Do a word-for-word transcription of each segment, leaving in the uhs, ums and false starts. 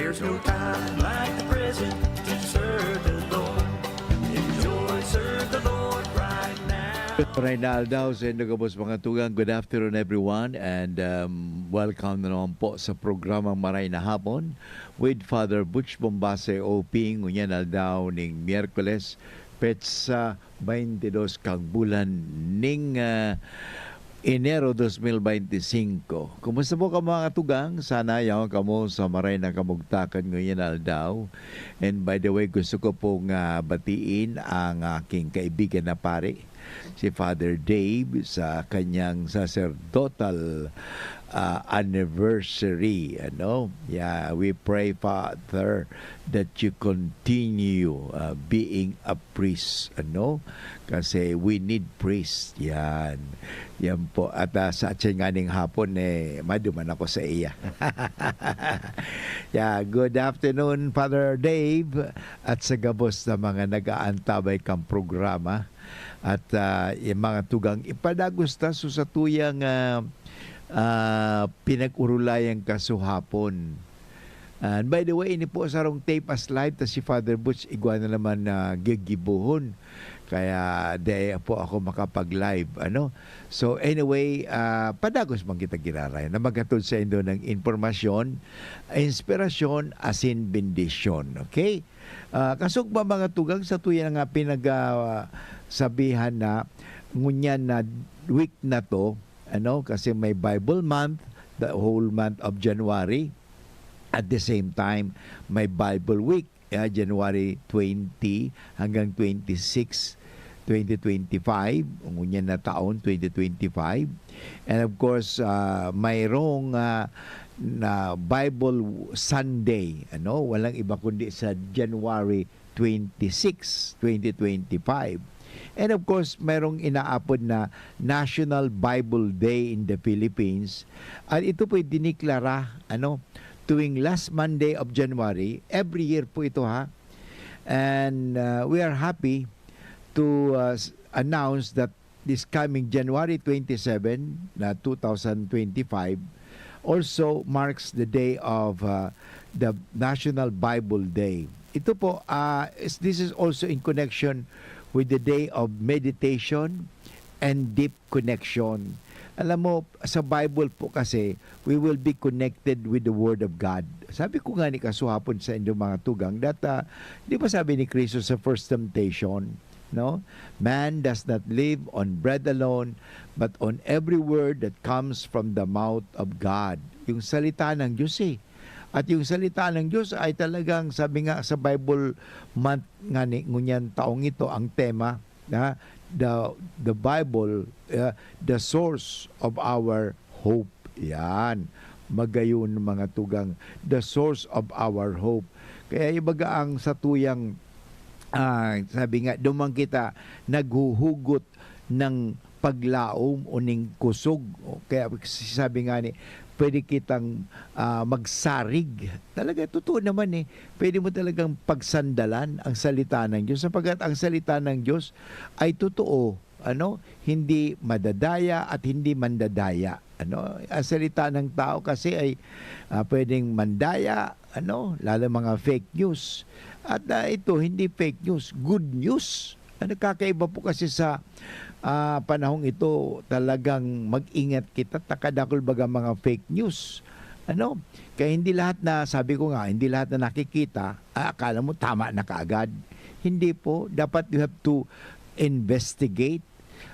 There's no time like the present to serve the Lord. Enjoy, serve the Lord right now. Maray na aldaw saindo gabos, mga tugang. Good afternoon, everyone, and, um, welcome na naman po sa programang Maray na Hapon with Father Butch Bombase, O P, ngunyan aldaw ning Miyerkules, petsa twenty-dos kan bulan ning, ah, Enero dos mil beinti singko. Kumusta po ka, mga tugang? Sana yaon kamo sa maray na kamugtakan ngunyan aldaw. And by the way, gusto ko pong, ah, batiin ang aking kaibigan na pari, si Father Dave, sa kanyang sacerdotal, ah, anniversary, ano? Yeah, we pray, Father, that you continue, ah, being a priest, ano? Kasi we need priest. Yan. Yan po. At, ah, sa atyan nganing hapon, eh, maduman ako sa iya. Yeah, good afternoon, Father Dave, at sa gabos na mga nag-aantabay kang programa. At, ah, yung mga tugang ipadagos ta, so, sa tuyang, ah, ah, pinag-urulayan ka suhapon. And by the way, ini po sarong tape as live, ta si Father Butch igwa na naman na gigibohon. Kaya di po ako makapag-live, ano? So anyway, ah, padagos man kita giraray na maghatod saindo ng impormasyon, inspirasyon, asin bendisyon. Okay? Ah, kasugba, mga tugang, sa tuya nga pinag, ah, sabihan na ngunyan na week na to, ano, kasi may Bible Month, the whole month of January. At the same time, may Bible Week, ah, January twenty hanggang twenty-six, twenty twenty-five, ngunyan na taon, twenty twenty-five. And of course, ah, mayroong, ah, na Bible Sunday, ano, walang iba kundi sa January twenty-six, twenty twenty-five. And of course, mayroong inaapod na National Bible Day in the Philippines. At ito po'y diniklara, ano, tuwing last Monday of January, every year po ito, ha. And, uh, we are happy to, uh, s-, announce that this coming January twenty-seven na two thousand twenty-five also marks the day of, uh, the National Bible Day. Ito po, uh, is, this is also in connection with the day of meditation and deep connection. Alam mo, sa Bible po kasi, we will be connected with the Word of God. Sabi ko nga ni kasuhapon sa inyong mga tugang, that, uh, di ba sabi ni Kristo sa first temptation, no? "Man does not live on bread alone, but on every word that comes from the mouth of God." Yung salita ng Diyos eh. At yung salita ng Diyos ay talagang, sabi nga sa Bible month nga ni, ngunyan taong ito, ang tema, na the, the Bible, uh, the source of our hope. Yan. Magayon, mga tugang, the source of our hope. Kaya ibaga ang satuyang, ah, sabi nga, duman kita naghuhugot ng paglaom o ning kusog. O kaya sabi nga ni, pwede kitang, ah, magsarig. Talaga, totoo naman eh. Pwede mo talagang pagsandalan ang salita ng Diyos, sapagkat ang salita ng Diyos ay totoo, ano, hindi madadaya at hindi mandadaya, ano. Ang salita ng tao kasi ay, ah, pwedeng mandaya, ano, lalo mga fake news. At, ah, ito, hindi fake news, good news. Ano, kakaiba po kasi sa, ah, panahong ito, talagang mag-ingat kita, takadakol baga mga fake news. Ano? Kaya hindi lahat na, sabi ko nga, hindi lahat na nakikita, ah, akala mo tama na kaagad. Hindi po, dapat you have to investigate.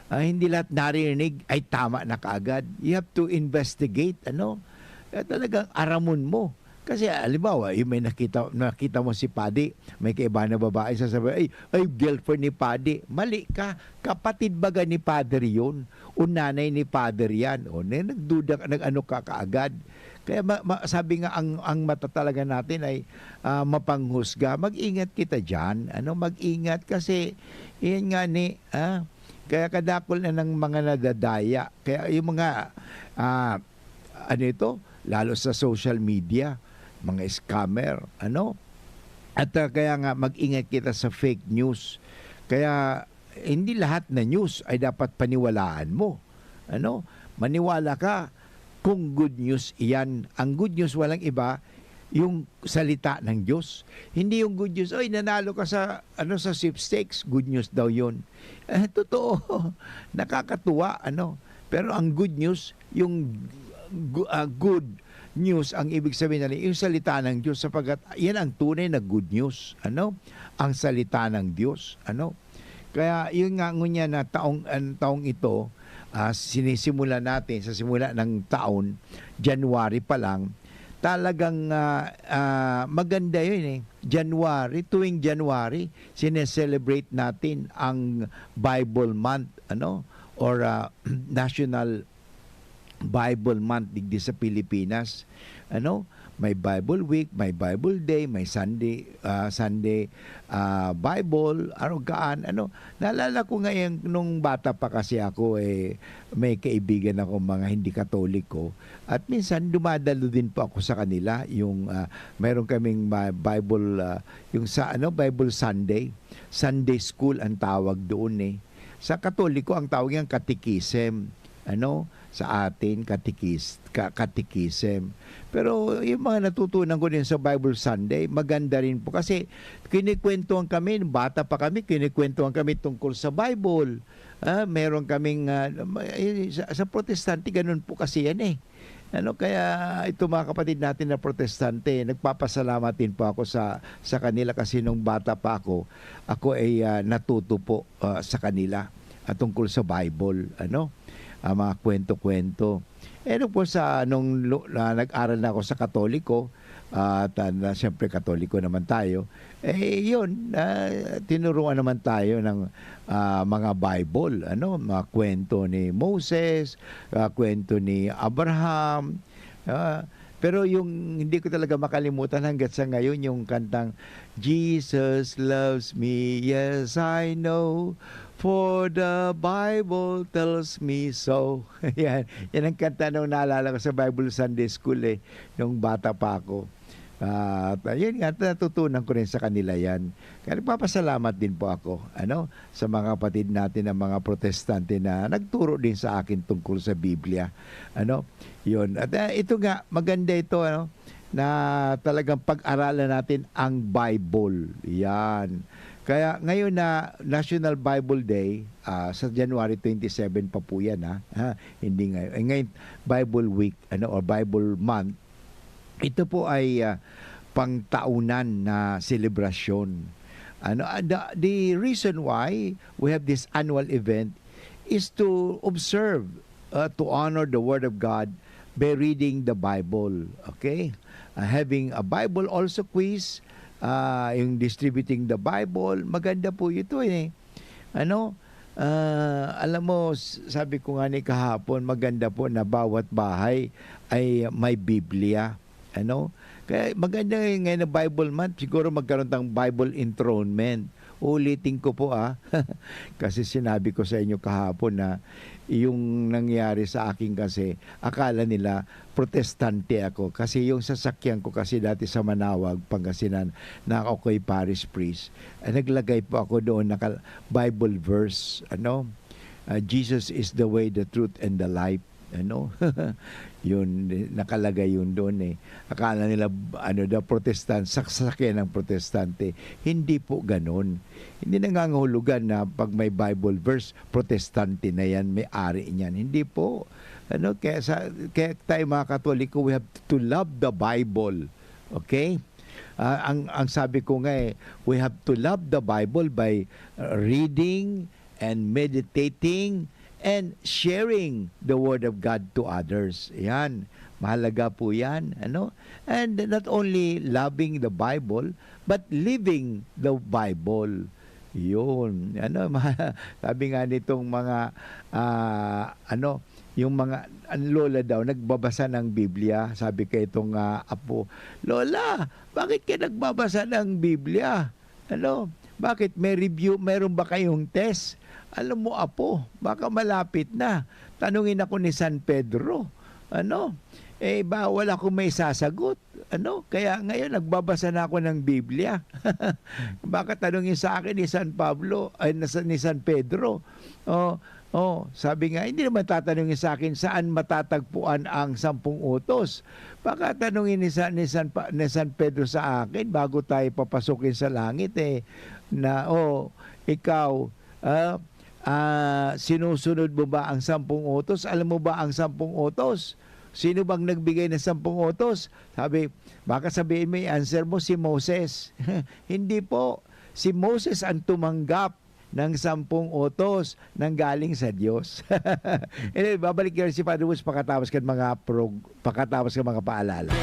Ah, hindi lahat naririnig ay tama na kaagad. You have to investigate, ano? Kaya talagang aramon mo. Kasi, halimbawa, yung may nakita, nakita mo si Padi, may kaiba na babae, sasabi, "Ay, ay, girlfriend ni Padi." Mali ka. Kapatid baga ni Padre yun. O nanay ni Padre yan. O, na-, nagduda ka, nag-ano ka kaagad. Kaya ma-, ma-, sabi nga, ang, ang mata talaga natin ay, ah, mapanghusga. Mag-ingat kita dyan. Ano, mag-ingat kasi, yan nga ni, ah, kaya kadakol na ng mga nadadaya. Kaya yung mga, ah, ano ito, lalo sa social media, mga scammer, ano? At, ah, kaya nga, mag-ingat kita sa fake news. Kaya, hindi lahat na news ay dapat paniwalaan mo. Ano? Maniwala ka kung good news iyan. Ang good news, walang iba, yung salita ng Diyos. Hindi yung good news, "Oy, nanalo ka sa, ano, sa sweepstakes." Good news daw yun. Eh, totoo. Nakakatuwa, ano. Pero ang good news, yung gu-, ah, good news, ang ibig sabihin na yung salita ng Diyos, sapagkat yan ang tunay na good news, ano? Ang salita ng Diyos, ano? Kaya yun nga ngunyan na taong, ang taong ito, ah, sinisimulan natin sa simula ng taon, January pa lang, talagang, ah, ah, maganda yun, eh. January, tuwing January, sine-celebrate natin ang Bible Month, ano, or, ah, National Bible Month digdi sa Pilipinas. Ano, may Bible Week, may Bible Day, may Sunday, ah, Sunday, ah, Bible, arogaan, ano. Naalala ko nga yan, nung bata pa kasi ako, eh, may kaibigan ako, mga hindi Katoliko, at minsan dumadalo din po ako sa kanila. Yung, ah, mayroon kaming ma-, Bible, ah, yung sa, ano, Bible Sunday, Sunday school ang tawag doon, eh. Sa Katoliko, ang tawag niyan catechism. Ano, sa atin, katikis-, ka-, catechism. Pero yung mga natutunan ko din sa Bible Sunday, maganda rin po kasi kinikwentuhan kami, nung bata pa kami, kinikwentuhan kami tungkol sa Bible. Ah, meron kaming, ah, ma-, eh, sa, sa protestante, ganun po kasi yan, eh. Ano, kaya ito, mga kapatid natin na protestante, nagpapasalamat din po ako sa, sa kanila kasi nung bata pa ako, ako ay, ah, natuto po, ah, sa kanila, ah, tungkol sa Bible, ano, ah, mga kwento-kwento. Eh, nung po sa, nung lu-, na nag-aral na ako sa Katoliko, at, ah, na, siyempre, Katoliko naman tayo, eh, yun, ah, tinuruan naman tayo ng, ah, mga Bible, ano, mga kwento ni Moses, ah, kwento ni Abraham, ah, pero yung hindi ko talaga makalimutan hanggat sa ngayon, yung kantang, "Jesus loves me, yes, I know, for the Bible tells me so." Yan, yan ang kanta nung naalala ko sa Bible Sunday School, eh, nung bata pa ako. At, ayun nga, natutunan ko rin sa kanila yan. Kaya nagpapasalamat din po ako, ano, sa mga kapatid natin na mga protestante na nagturo din sa akin tungkol sa Biblia. Ano, yun. At, ah, ito nga, maganda ito, ano, na talagang pag-aralan natin ang Bible. Yan. Kaya ngayon na National Bible Day, ah, sa January twenty-seven pa po yan, ha? Ha? Hindi ngayon. Eh, ngayon, Bible Week, ano, or Bible Month, ito po ay, ah, pangtaonan na selebrasyon. Ano, ah, the, the reason why we have this annual event is to observe, uh, to honor the Word of God by reading the Bible. Okay? Uh, having a Bible also quiz, uh, yung distributing the Bible, maganda po ito, eh. Ano, ah, alam mo, s-, sabi ko nga ni kahapon, maganda po na bawat bahay ay may Biblia. Ano? Kaya maganda ngayon, ngayon na Bible Month, siguro magkaroon tang Bible enthronement. Ulitin ko po, ah. Kasi sinabi ko sa inyo kahapon na yung nangyari sa akin kasi, akala nila protestante ako. Kasi yung sasakyan ko kasi dati sa Manawag, Pangasinan, na ako'y parish priest, ah, naglagay po ako doon, naka-, Bible verse, ano? Ah, "Jesus is the way, the truth, and the life." Ano? Yun, nakalagay yun doon, eh. Akala nila, ano daw, protestan-, saksakin ng protestante. Hindi po ganun. Hindi nangangahulugan na pag may Bible verse, protestante na yan, may ari niyan. Hindi po. Ano, kaya sa, kaya tayo, mga Katoliko, we have to love the Bible. Okay? Ah, ang, ang sabi ko nga, eh, we have to love the Bible by, uh, reading and meditating and sharing the Word of God to others. Yan. Mahalaga po yan, ano? And not only loving the Bible, but living the Bible. Yun. Ano, ma-, sabi nga nitong mga, ah, ano, yung mga, ang lola daw, nagbabasa ng Biblia. Sabi kay itong, ah, apo, "Lola, bakit ka nagbabasa ng Biblia? Ano, bakit, may review, meron ba kayong test? Alam mo, apo, baka malapit na. Tanungin ako ni San Pedro." Ano, eh, bawal ako may sasagot. Ano, kaya ngayon nagbabasa na ako ng Biblia. Baka tanungin sa akin ni San Pablo, ay, na sa, ni San Pedro. Oh, Oh, sabi nga, "Hindi naman tatanungin sa akin saan matatagpuan ang sampung utos. Baka tanungin ni San, ni San, Pa- ni San Pedro sa akin bago tayo papasukin sa langit eh, na, oh, ikaw, ah, ah, sinusunod mo ba ang sampung utos? Alam mo ba ang sampung utos? Sino bang nagbigay ng sampung utos?" Sabi, baka sabihin mo, answer mo si Moses. Hindi po. Si Moses ang tumanggap ng sampung utos nang galing sa Diyos. Anyway, babalik yan si Father Woods pakatapos kan mga prog-, pakatapos kan mga paalala.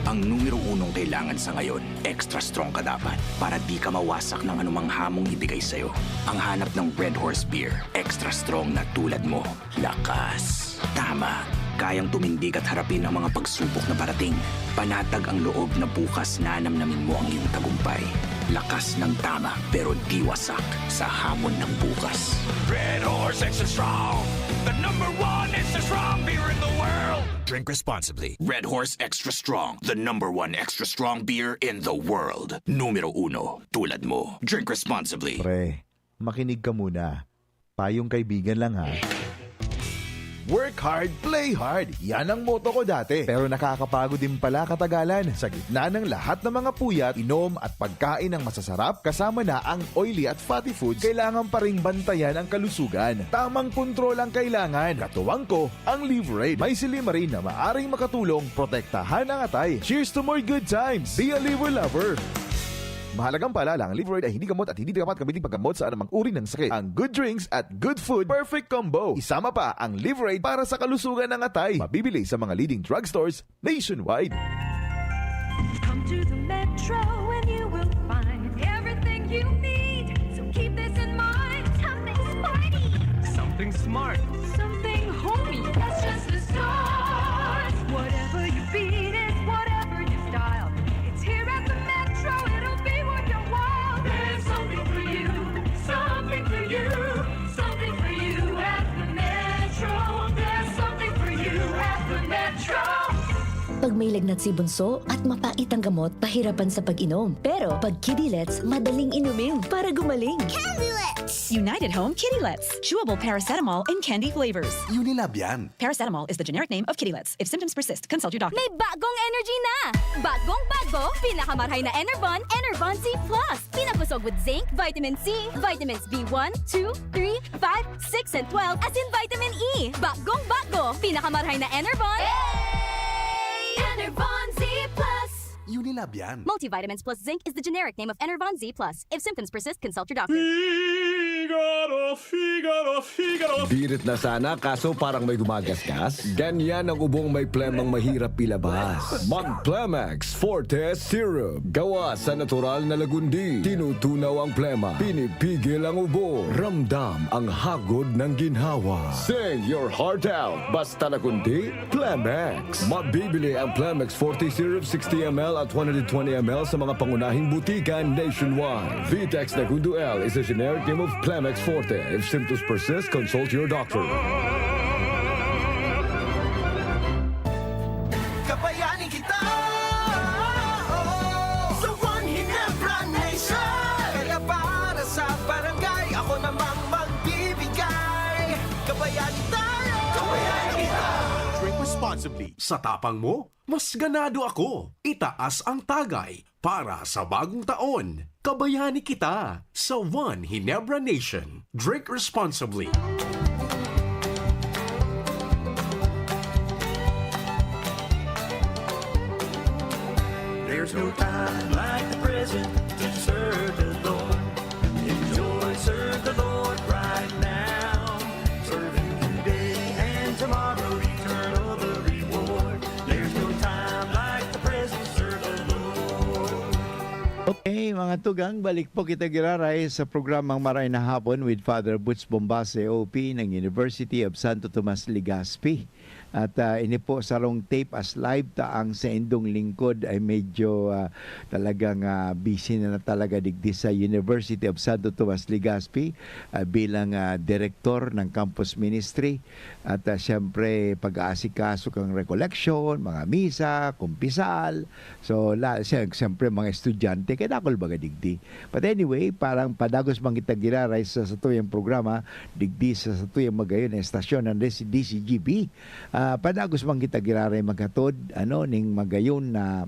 Ang numero unong kailangan sa ngayon, extra strong ka dapat para di ka mawasak ng anumang hamong ibigay sa'yo. Ang hanap ng Red Horse Beer, extra strong na tulad mo. Lakas. Tama. Kayang tumindig at harapin ang mga pagsubok na parating. Panatag ang loob na bukas nanamnamin mo ang iyong tagumpay. Lakas ng tama pero di wasak sa hamon ng bukas. Red Horse Extra Strong, the number one extra strong beer in the world. Drink responsibly. Red Horse Extra Strong, the number one extra strong beer in the world. Numero uno, tulad mo. Drink responsibly. Pre, makinig ka muna. Payong kaibigan lang ha. Work hard, play hard. Yan ang motto ko dati. Pero nakakapagod din pala katagalan. Sa gitna ng lahat ng mga puyat, inom at pagkain ng masasarap, kasama na ang oily at fatty foods, kailangan pa ring bantayan ang kalusugan. Tamang kontrol ang kailangan. Katuwang ko, ang Liverade. May silimarin na maaring makatulong protektahan ang atay. Cheers to more good times! Be a Liver Lover! Mahalagang paalala, ang Liverade ay hindi gamot at hindi dapat gamitin paggamot sa anumang uri ng sakit. Ang good drinks at good food, perfect combo. Isama pa ang Liverade para sa kalusugan ng atay. Mabibili sa mga leading drugstores nationwide. Come to the Metro and you will find everything you need. So keep this in mind. Something sporty. Something smart. Something homey. That's just the start. Whatever your beat is, whatever your style, it's here at the Metro. It'll be worth your while. There's something for you. Something for you. Something for you at the Metro. There's something for you at the Metro. Pag may lagnat si bunso at mapait ang gamot, pahirapan sa pag-inom. Pero pag Kidilets, madaling inumin para gumaling. Candy Lips! United Home Kidilets. Chewable paracetamol and candy flavors. Unilab yan. Paracetamol is the generic name of Kidilets. If symptoms persist, consult your doctor. May bagong energy na! Bagong bago, pinakamarhay na Enervon, Enervon Z plus. Pinakosog with zinc, vitamin C, vitamins B one, two, three, five, six, and twelve, as in vitamin E. Bagong bago, pinakamarhay na Enervon. Enervon Z plus. Unilab yan. Multivitamins plus zinc is the generic name of Enervon Z plus. If symptoms persist, consult your doctor. Figaro, Figaro, Figaro. Birit na sana kaso parang may gumagasgas. Ganyan ang ubong may plemang mahirap ilabas. Mag Plemex Forte Syrup. Gawa sa natural na lagundi. Tinutunaw ang plema. Pinipigil ang ubo. Ramdam ang hagod ng ginhawa. Sing your heart out. Basta lagundi, Plemex. Mabibili ang Plemex Forte Syrup sixty M L at one hundred twenty M L sa mga pangunahing butika nationwide. Vitex Nagundo L is a generic name of Plemex Forte. If symptoms persist, consult your doctor. Kabayani kita, oh, sa One Ginebra Nation. Kaya para sa barangay, ako namang magbibigay. Kabayani tayo, kabayani kita. Drink responsibly. Sa tapang mo, mas ganado ako. Itaas ang tagay para sa bagong taon. Kabayani kita sa One Ginebra Nation. Drink responsibly. There's no time like the present to serve the Lord. Enjoy, serve the Lord right now. Serve Him today and tomorrow, eternal the reward. There's no time like the present, serve the Lord. Okay, mga tugang, balik po kita giraray sa programang Maray na Hapon with Father Butch Bombase, O P ng University of Santo Tomas, Legazpi. At, ah, ini po sarong Tape as Live ta ang saindong lingkod ay medyo, ah, talagang, ah, busy na, na talaga digdi sa University of Santo Tomas Legazpi, ah, bilang, ah, direktor ng campus ministry. At, ah, siyempre pag-aasikaso kang recollection, mga misa, kumpisal. So, la siya siyempre mga estudyante, kaya dakul baga digdi. But anyway, parang padagos man kita giraray sa satuyang programa, digdi sa satuyang magayon na estasyon ng D C G B. Ah, padagos man kita giraray maghatod, ano, ning magayon na,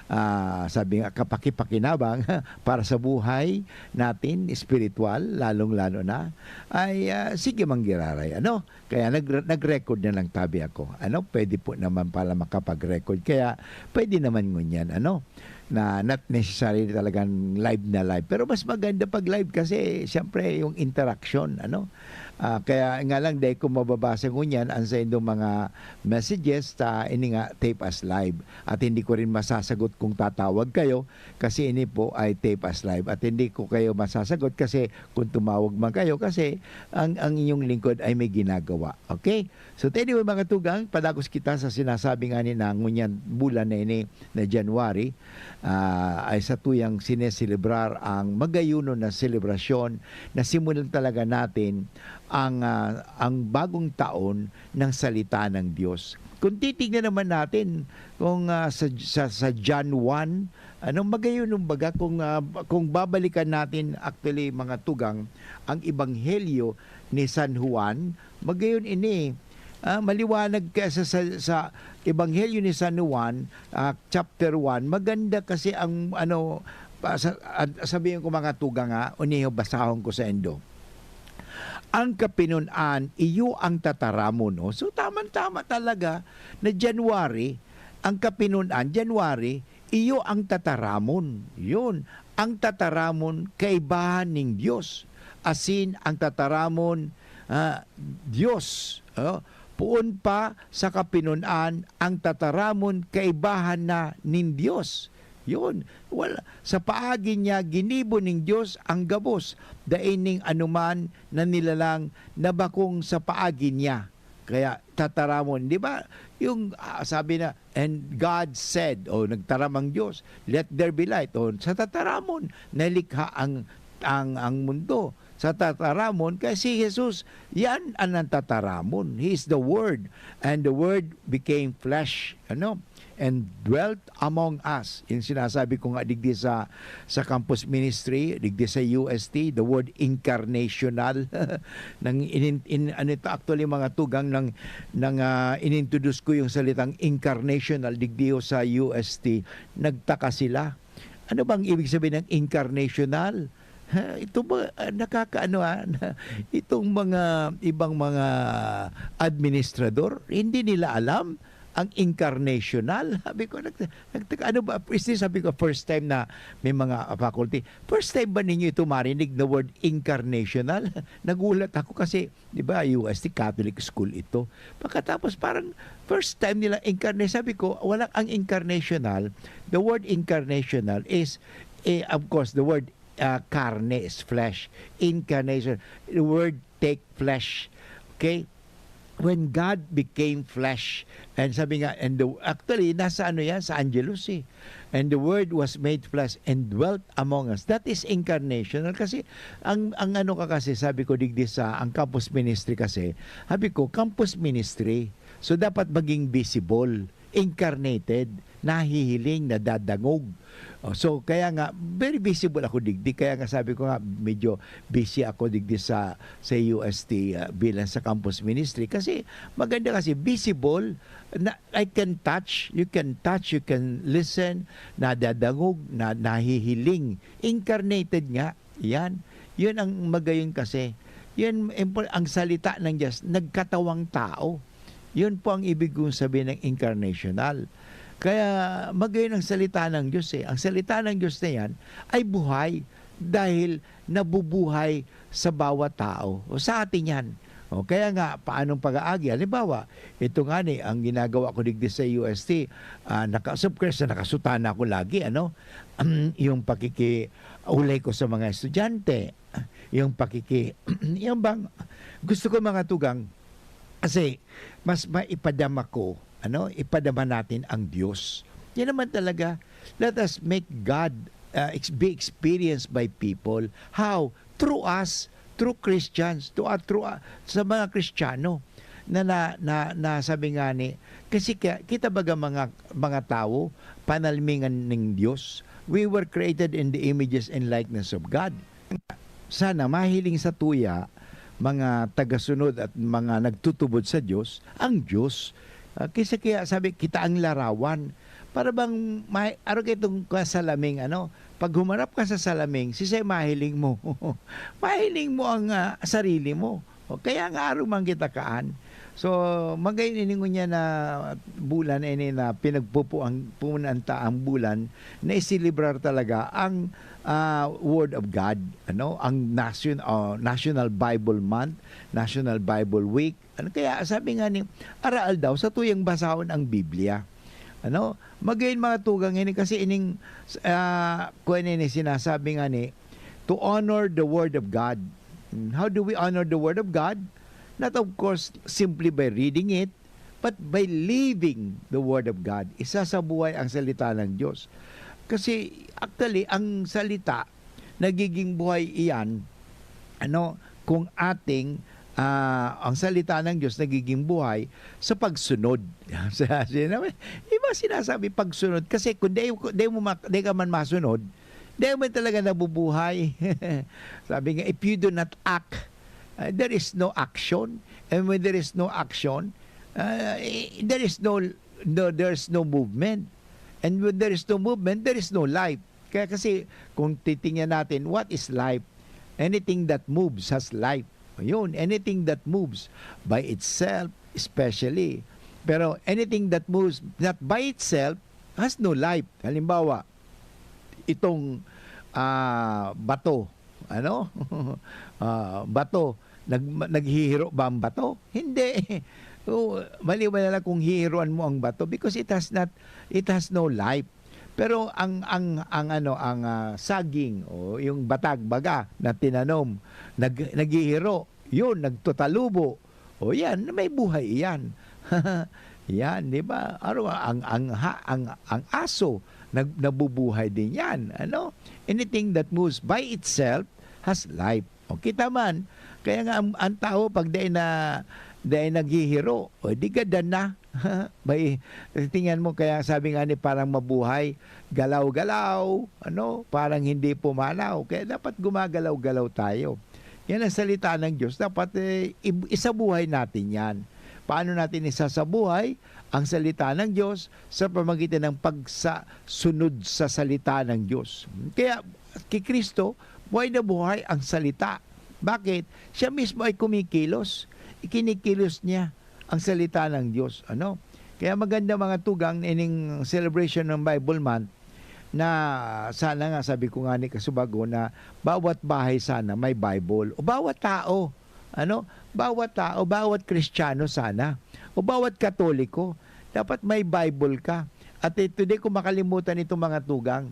ah, sabi nga, kapakipakinabang para sa buhay natin, espiritual, lalong-lalo na, ay, ah, sige man giraray, ano? Kaya nag-, nag-record na lang tabi ako. Ano, pwede po naman pala makapag-record. Kaya pwede naman ngunyan, ano, na not necessarily talagang live na live. Pero mas maganda pag live kasi siyempre yung interaction, ano. Ah, kaya nga lang, dai ko mababasa ngunyan ang saindong mga messages ta ini nga Tape as Live. At hindi ko rin masasagot kung tatawag kayo kasi ini po ay Tape as Live. At hindi ko kayo masasagot kasi kung tumawag man kayo kasi ang, ang inyong lingkod ay may ginagawa. Okay? So, anyway, mga tugang, padagos kita sa sinasabi nga ni na ngunyan bulan na ini na January, ah, ay satuyang sineselebrar ang magayonon na selebrasyon na simulan talaga natin ang, ah, ang bagong taon ng salita ng Diyos. Kung titignan naman natin kung, ah, sa, sa, sa John one, ano, magayonon baga kung, ah, kung babalikan natin actually, mga tugang, ang ebanghelyo ni San Juan, magayon ini, ah, maliwanag kaysa sa, sa ebanghelyo ni San Juan, ah, chapter one, maganda kasi ang ano, pa-, sa, an-, sabihin ko, mga tugang, ha, uniho, basahon ko saindo. Ang kapinon-an, iyo ang tataramon, oh. So, tamang-tama talaga na January, ang kapinon-an, January, iyo ang tataramon. Yun, ang tataramon kaibahan ning Dios, asin ang tataramon, ah, Dios, oh. Poon pa sa kapinon-an, ang tataramon kaibahan na nin Dios. Yun, wala, sa paagi niya ginibo ning Dios ang gabos, dai ning anoman na nilalang na bakong sa paagi niya. Kaya tataramon, di ba? Yung, ah, sabi na, "And God said," o nagtaram ang Diyos, "Let there be light." O sa tataramon, nalikha ang, ang, ang mundo. Sa tataramon, kaya si Jesus, yan ang nagtataramon. He is the Word, and the Word became flesh. Ano? And dwelt among us. Yung sinasabi ko nga digdi sa, sa campus ministry, digdi sa U S T, the word incarnational. Nang inin-, in-, ano ito, actually, mga tugang ng, ng, ah, inintroduce ko yung salitang incarnational digdi ho sa U S T, nagtaka sila. Ano bang ibig sabihin ng incarnational? Ha, ito ba, ah, nakakaano, ah, na itong mga ibang mga administrador, hindi nila alam ang incarnational. Sabi ko, nag-, nagtaka, "Ano ba?" Is this, sabi ko, "first time na may mga faculty? First time ba ninyo ito marinig na word incarnational?" Nagulat ako kasi, di ba, U S T Catholic school ito. Pagkatapos, parang first time nila incarnation. Sabi ko, "Wala ang incarnational." The word incarnational is, eh, of course, the word, ah, carne is flesh. Incarnation, the word take flesh. Okay? When God became flesh, and sabi nga, and the, actually, nasa ano yan, sa Angelus eh. "And the Word was made flesh and dwelt among us." That is incarnational. Kasi, ang, ang ano ka kasi, sabi ko, digdi sa, ang campus ministry kasi, sabi ko, campus ministry. So, dapat maging visible, incarnated, nahihiling, nadadangog. Oh, so, kaya nga, very visible ako digdi. Kaya nga sabi ko nga, medyo busy ako digdi sa, sa U S T, ah, bilang sa campus ministry. Kasi, maganda kasi, visible, na, I can touch, you can touch, you can listen, nadadangog, na, nahihiling. Incarnated nga, yan. Yun ang magayon kasi. Yun, impor-, ang salita ng Diyos, nagkatawang tao. Yun po ang ibig kong sabihin ng incarnational. Kaya magayon ang salita ng Diyos eh. Ang salita ng Diyos na yan ay buhay dahil nabubuhay sa bawat tao. O sa atin yan. O kaya nga, paanong pag-aagi? Halimbawa, ito nga ni, ang ginagawa ko digdi sa U S T, ah, naka, of course, nakasutana ako lagi, ano? Yung pakikiulay ko sa mga estudyante, yung pakiki-, yung bang, gusto ko mga tugang, Kasi mas maipadama ko, ano, ipadama natin ang Diyos. Yan naman talaga. Let us make God, ah, ex-, be experienced by people. How? Through us, through Christians, to, ah, through, ah, sa mga Kristiyano na, na, na, na sabi nga ni, kasi kaya, kita baga mga, mga tawo, panalmingan ning Diyos. We were created in the images and likeness of God. Sana mahiling sa tuya, mga tagasunod at mga nagtutubod sa Diyos, ang Diyos. Ah, kisa kaya sabi, kita ang larawan. Para bang may, aro kayo itong kasalaming, ano, pag humarap ka sa salaming, sisay mahiling mo? Mahiling mo ang, ah, sarili mo. O, kaya nga aruman kita kaan. So, magayon ini ngunyan na bulan ini na pinagpupuan, punan ta ang bulan na iselebrar talaga ang, ah, Word of God, ano, ang nasyon-, ah, National Bible Month, National Bible Week. Ano, kaya sabi nga ni, araal daw, sa tuyang basahon ang Biblia. Ano, magayon mga tugang ini kasi ining, ah, kuwan ini sinasabi nga ni, to honor the Word of God. Hmm, how do we honor the Word of God? Not, of course, simply by reading it, but by living the Word of God. Isasabuhay ang salita ng Diyos. Kasi, actually, ang salita, nagiging buhay iyan, ano, kung ating, ah, ang salita ng Diyos nagiging buhay sa pagsunod. Sa, sinabi, iba sinasabi pagsunod. Kasi kung di, di mo ma-, di ka man masunod, di mo talaga nabubuhay. Sabi nga, "If you do not act, ah, there is no action. And when there is no action, ah, eh, there is no, no, there's no movement. And when there is no movement, there is no life." Kaya kasi, kung titingnan natin, what is life? Anything that moves has life. Yun, anything that moves by itself, especially. Pero anything that moves not by itself has no life. Halimbawa, itong, ah, bato, ano? Ah, bato. Nag-, naghihiro ba ang bato? Hindi. O, maliban na lang kung hihiroan mo ang bato because it has not, it has no life. Pero ang, ang, ang ano, ang, ah, saging o yung batag baga na tinanom, nag-, naghihiro, yun, nagtatalubo. O yan, may buhay iyan. Yan, di ba? Aro, ang, ang, ha-, ang, ang aso, nag-, nabubuhay din yan. Ano? Anything that moves by itself has life. O, kita man, kaya nga ang, ang tao pag dai na, dai naghihiro, o di gadan na. May, tingnan mo, kaya sabi nga ni parang mabuhay, galaw-galaw, ano, parang hindi pumanaw. Kaya dapat gumagalaw-galaw tayo. Yan ang salita ng Diyos. Dapat, eh, ib-, isabuhay natin yan. Paano natin isasabuhay ang salita ng Diyos? Sa pamamagitan ng pagsasunod sa salita ng Diyos. Kaya, kay Kristo, buhay na buhay ang salita. Bakit? Siya mismo ay kumikilos. Ikinikilos niya ang salita ng Diyos. Ano? Kaya maganda, mga tugang, ining celebration ng Bible Month na sana nga, sabi ko nga ni kasubago, na bawat bahay sana may Bible. O bawat tao, ano? Bawat tao, bawat Kristiyano sana, o bawat Katoliko, dapat may Bible ka. At ito, di ko makalimutan itong mga tugang.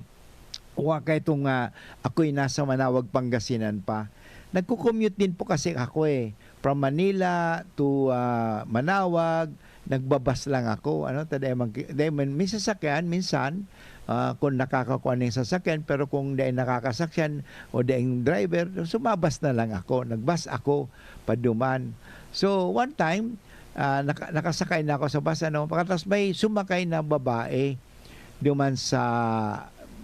Wa kay itong, ah, ako'y nasa Manawag, Pangasinan pa. Nagko-commute din po kasi ako, eh. From Manila to, ah, Manawag, nagbabas lang ako, ano, ta dai man ki-, dai man, may sasakyan minsan, ah, kung nakakakuha ng sasakyan, pero kung dai nakakasakyan o daing driver, sumabas na lang ako, nagbas ako paduman. So, one time, ah, naka-, nakasakay na ako sa bus, ano, pagkatapos may sumakay na babae duman sa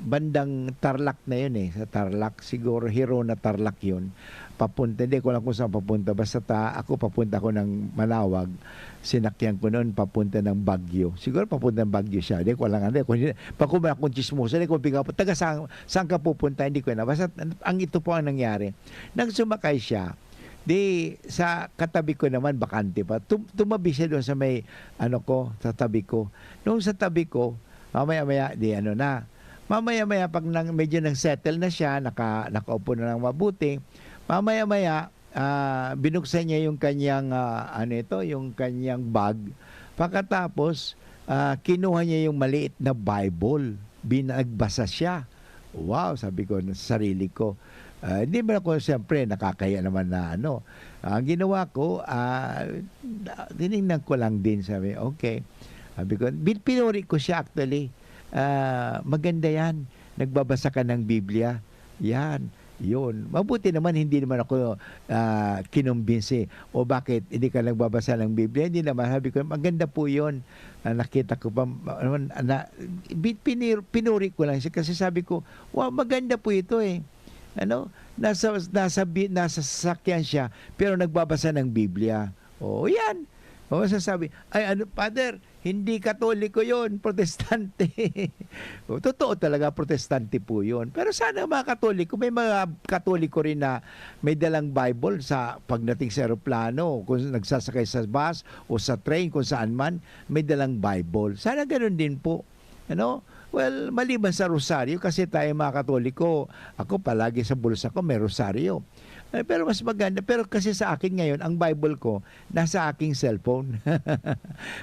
bandang Tarlac na yun, eh, sa Tarlac, siguro Hirona, Tarlac yun. Papunta, hindi ko alam kung saan papunta. Basta ta-, ako, papunta ako ng Manawag. Sinakyan ko noon papunta ng Baguio. Siguro papunta ng Baguio siya. Hindi ko alam, hindi. Kung hindi, pag kumain akong chismosa, hindi ko piga-, taga saan, saan ka pupunta, hindi ko na. Basta, ang ito po ang nangyari. Nang sumakay siya, di sa katabi ko naman, bakante pa. Tum-, tumabi siya doon sa may, ano ko, sa tabi ko. Nung sa tabi ko, mamaya-maya, di ano na. Mamaya-maya, pag nang, medyo nang settle na siya, naka-, nakaupo na ng mabuti, mamaya-maya, ah, binuksan niya yung kanyang, ah, ano ito, yung kanyang bag. Pagkatapos, ah, kinuha niya yung maliit na Bible. Binagbasa siya. "Wow," sabi ko sa sarili ko, Ah, hindi man ako, siyempre, nakakahiya naman na ano. Ang ginawa ko, ah, tinignan ko lang din, sabi, okay. Sabi ko, bin-, pinuri ko siya actually. Ah, "Maganda yan. Nagbabasa ka ng Biblia." Yan. Yun. Mabuti naman, hindi naman ako, ah, kinumbinsi. "O bakit, hindi ka nagbabasa ng Biblia?" Hindi naman. Sabi ko, "Maganda po yun." Ah, nakita ko pa, ano, na, bi-, pinir-, pinuri ko lang siya kasi sabi ko, "Wow, maganda po ito eh." Ano? Nasa, nasa, bi-, nasa sasakyan siya, pero nagbabasa ng Biblia. Oo, yan. O, sasabi, "Ay, ano, Father, hindi Katoliko yon, Protestante." O, totoo talaga, Protestante po yon. Pero sana mga Katoliko, may mga Katoliko rin na may dalang Bible sa pagdating sa eroplano, kung nagsasakay sa bus o sa train, kung saan man, may dalang Bible. Sana ganun din po. Ano? Well, maliban sa rosaryo, kasi tayo mga Katoliko, ako palagi sa bulsa ko may rosaryo. Eh, pero mas maganda, pero kasi sa akin ngayon, ang Bible ko, nasa aking cellphone.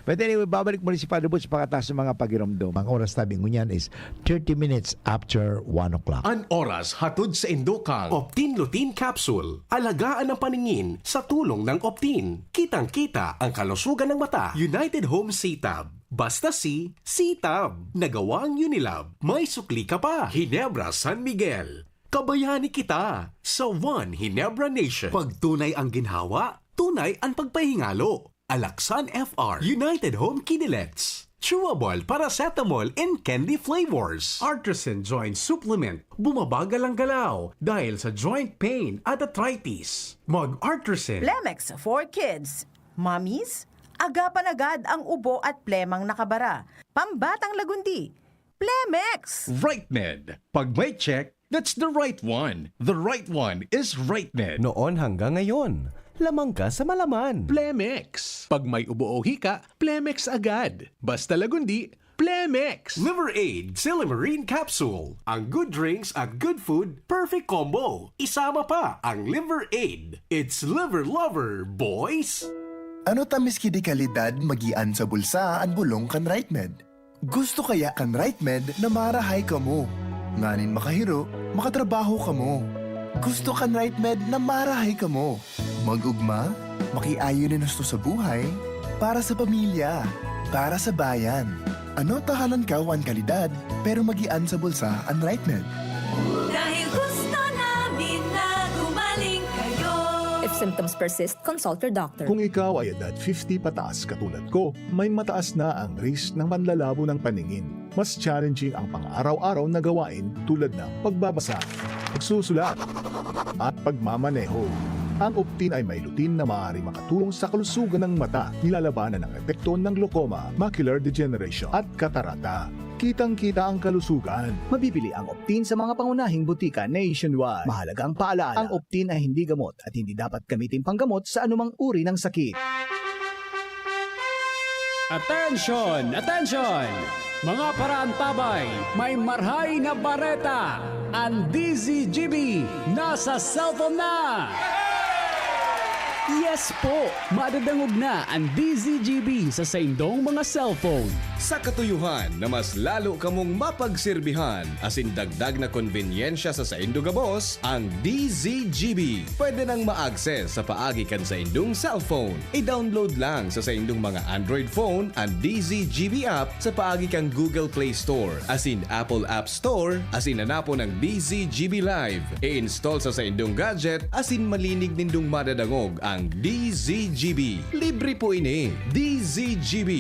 But anyway, babalik muli si Father Butch pagkatapos ng mga pagiromdom. Ang oras tabi ngunyan is thirty minutes after one o'clock. An oras hatod sa indokang Optin Lutein Capsule. Alagaan ang paningin sa tulong ng Optin. Kitang-kita ang kalusugan ng mata. United Home C-Tab. Basta si C-Tab. Nagawang Unilab. May sukli ka pa. Ginebra San Miguel. Kabayani kita sa One Ginebra Nation. Pag tunay ang ginhawa, tunay ang pagpahingalo. Alaxan F R, United Home Kinilets. Chewable paracetamol in candy flavors. Artisan Joint Supplement. Bumabagal ang galaw dahil sa joint pain at arthritis. Mag-Artisan. Plemex for Kids. Mommies, agapan agad ang ubo at plemang nakabara. Pambatang lagundi. Plemex! Right Med. Pag may check, that's the right one. The right one is Right Med. Noon hanggang ngayon, lamang ka sa malaman. Plemex. Pag may ubo o hika, Plemex agad. Basta lagundi, Plemex. Liver Aid Silymarin Capsule. Ang good drinks at good food, perfect combo. Isama pa ang Liver Aid. It's Liver Lover, boys! Ano ta miski di kalidad magian sa bulsa an bolong kan Right Med? Gusto kaya kan Right Med na marahay kamo? Nganing makahiro, makatrabaho kamo. Gusto kan Right Med na marahay kamo. Mag-ugma, makiayon nin husto sa buhay, para sa pamilya, para sa bayan. Ano ta halangkaw an kalidad, pero magian sa bulsa an Right Med? Dahil gusto namin na gumaling kayo. If symptoms persist, consult your doctor. Kung ikaw ay edad fifty pataas katulad ko, may mataas na ang risk ng panlalabo ng paningin. Mas challenging ang pang-araw-araw na gawain tulad ng pagbabasa, pagsusulat, at pagmamaneho. Ang Optin ay may lutein na maaari makatulong sa kalusugan ng mata, nilalabanan ang epekto ng glaucoma, macular degeneration, at katarata. Kitang-kita ang kalusugan. Mabibili ang Optin sa mga pangunahing butika nationwide. Mahalagang paalaala, ang Optin ay hindi gamot at hindi dapat gamitin panggamot sa anumang uri ng sakit. Attention! Attention! Mga paraantabay, may marhay na bareta! An D Z G B nasa cellphone na! Yes po! Madadangog na an D Z G B sa saindong mga cellphone. Sa katuyohan na mas lalo kamong mapagserbihan asin dagdag na konbenyensya sa saindo gabos, ang D Z G B pwede nang ma-access sa paagi kan saindong cellphone. I-download lang sa saindong mga Android phone an D Z G B app sa paagi kan Google Play Store asin Apple App Store asin hanapon ang D Z G B Live. I-install sa saindong gadget asin malinig nindong madadangog ang D Z G B. Libre po ini. D Z G B.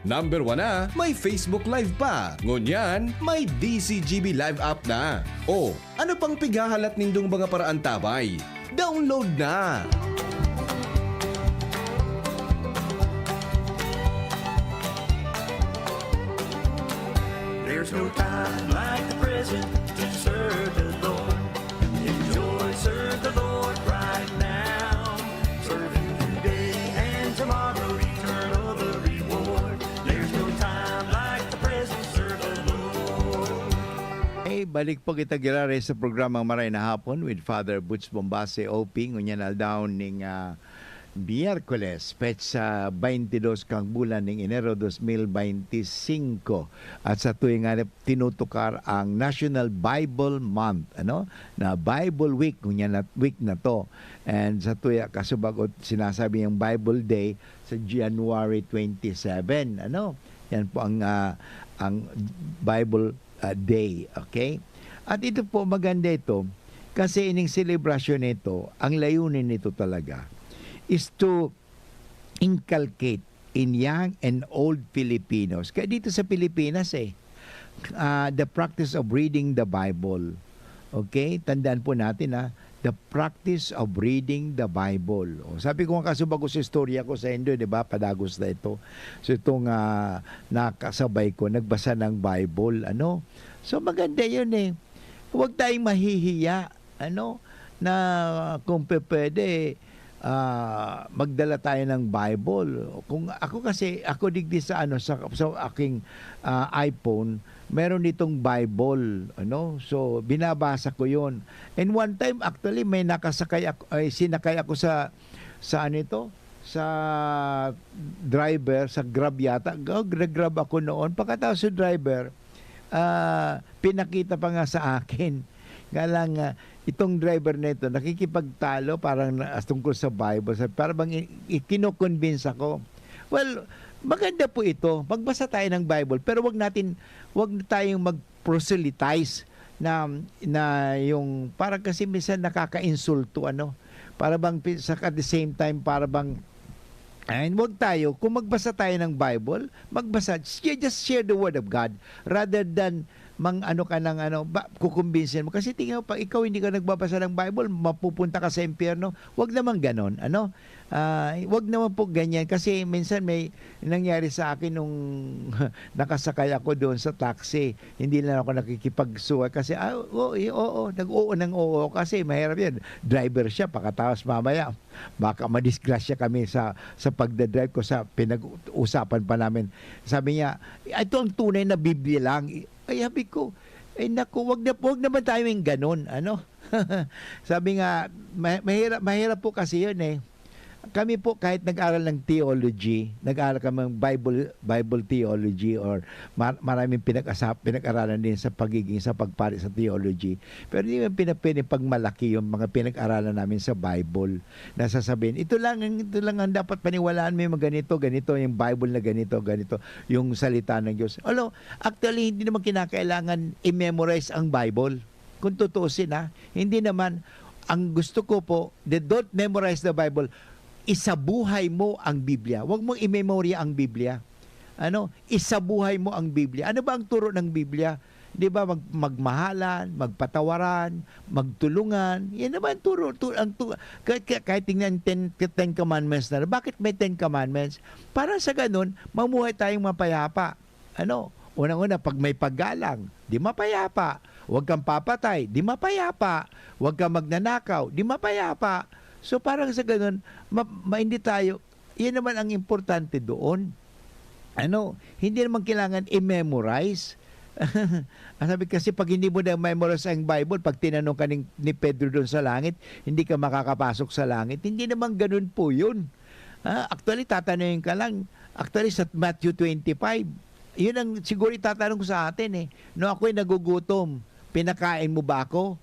Number one na, may Facebook Live pa. Ngunyan, may D Z G B Live app na. O, ano pang pighahalat nindong mga paraantabay? Download na! There's no time like the present to serve the Lord. Enjoy, serve the Lord right now. Serve Him today and tomorrow, eternal the reward. There's no time like the present, serve the Lord. Hey, balik po kita giraray sa programang Maray na Hapon with Father Butch Bombase, O P, ngunyan aldaw ning, ah, Miyerkules, petsa twenty-dos kan bulan ning Enero dos mil benti singko. At sa tuwing nga tinutukar ang National Bible Month, ano? Na Bible Week, ngunyan na, week na to. And sa tuya, kasubagot, sinasabi yung Bible Day sa January twenty-seven, ano? Yan po ang, ah, ang Bible, ah, Day, okay? At ito po, maganda ito, kasi ining selebrasyon nito, ang layunin nito talaga is to inculcate in young and old Filipinos. Kaya dito sa Pilipinas, eh, ah, the practice of reading the Bible. Okay? Tandaan po natin, ah, the practice of reading the Bible. O, sabi ko nga, kasubago sa istorya ko sa Indo, di ba? Padagos na ito. So, itong, ah, nakasabay ko, nagbasa ng Bible, ano? So, maganda yun, eh. Huwag tayong mahihiya, ano, na kung pe-, pwede, ah, magdala tayo ng Bible. Kung ako kasi, ako digdi sa, ano, sa, sa aking, ah, iPhone, meron ditong Bible, ano? So, binabasa ko yun. And one time, actually, may nakasakay ako, ay, sinakay ako sa, sa ano ito? Sa driver, sa Grab yata. Ga-, Grab ako noon. Pagkatapos sa driver, ah, pinakita pa nga sa akin. Nga lang, ah, itong driver na ito, nakikipagtalo, parang na, tungkol sa Bible. Sa, para bang i-, i-, kinoconvince ako. Well, maganda po ito. Magbasa tayo ng Bible, pero wag natin, wag na tayong mag-proselytize na, na yung parang kasi minsan nakakainsulto, ano. Para bang pi-, sa, at the same time, para bang, and wag tayo, kung magbasa tayo ng Bible, magbasa, sh-, just share the word of God rather than mang ano ka ng ano, ba, kukumbinsin mo. Kasi tingnan mo, pag ikaw hindi ka nagbabasa ng Bible, mapupunta ka sa impyerno. Wag naman ganon, ano? Ah, wag naman po ganyan. Kasi minsan may nangyari sa akin nung nakasakay ako doon sa taxi. Hindi lang ako nakikipagsuway kasi, ah, oo, eh, oo, nag-oo ng oo kasi mahirap yan. Driver siya, pakatapos mamaya, baka madisgrasya kami sa, sa pagdadrive ko sa pinag-usapan pa namin. Sabi niya, "Ito ang tunay na Biblia lang." Ay, sabi ko, "Ay, naku, wag na, wag naman tayong ganon, ano?" Sabi nga, ma-, mahirap, mahirap po kasi yun, eh. Kami po, kahit nag-aral ng theology, nag-aral kami ng Bible, Bible theology, or mar-, maraming pinag-asa-, pinag-aralan din sa pagiging, sa pagpari sa theology. Pero hindi man pina-, pwedeng pagmalaki yung mga pinag-aralan namin sa Bible na sasabihin, "Ito lang ang, ito lang ang dapat paniwalaan mo, yung mga ganito, ganito, yung Bible na ganito, ganito, yung salita ng Diyos." Although, actually, hindi naman kinakailangan i-memorize ang Bible. Kung tutuusin, ha, hindi naman. Ang gusto ko po, the, don't memorize the Bible. Isabuhay mo ang Biblia. Huwag mong i-memorya ang Biblia. Ano? Isabuhay mo ang Biblia. Ano ba ang turo ng Biblia? Di ba, mag-, magmahalan, magpatawaran, magtulungan. Yan naman turo, tu-, ang tu-, kahit, kahit, kahit tingnan ten, ten Commandments na, bakit may ten Commandments? Para sa ganun, mamuhay tayong mapayapa. Ano? Unang-una, pag may paggalang, di mapayapa. Huwag kang papatay, di mapayapa. Huwag kang magnanakaw, di mapayapa. So, parang sa ganun, ma-, maindi tayo. Yan naman ang importante doon. Ano? Hindi naman kailangan i-memorize. Ang sabi kasi, pag hindi mo na memorize ang Bible, pag tinanong ka ni, ni Pedro doon sa langit, hindi ka makakapasok sa langit. Hindi naman ganun po yun. Ah, actually, tatanungin ka lang. Actually, sa Matthew twenty-five, yun ang siguro itatanong sa atin, eh. "Nung ako'y nagugutom, pinakain mo ba ako?"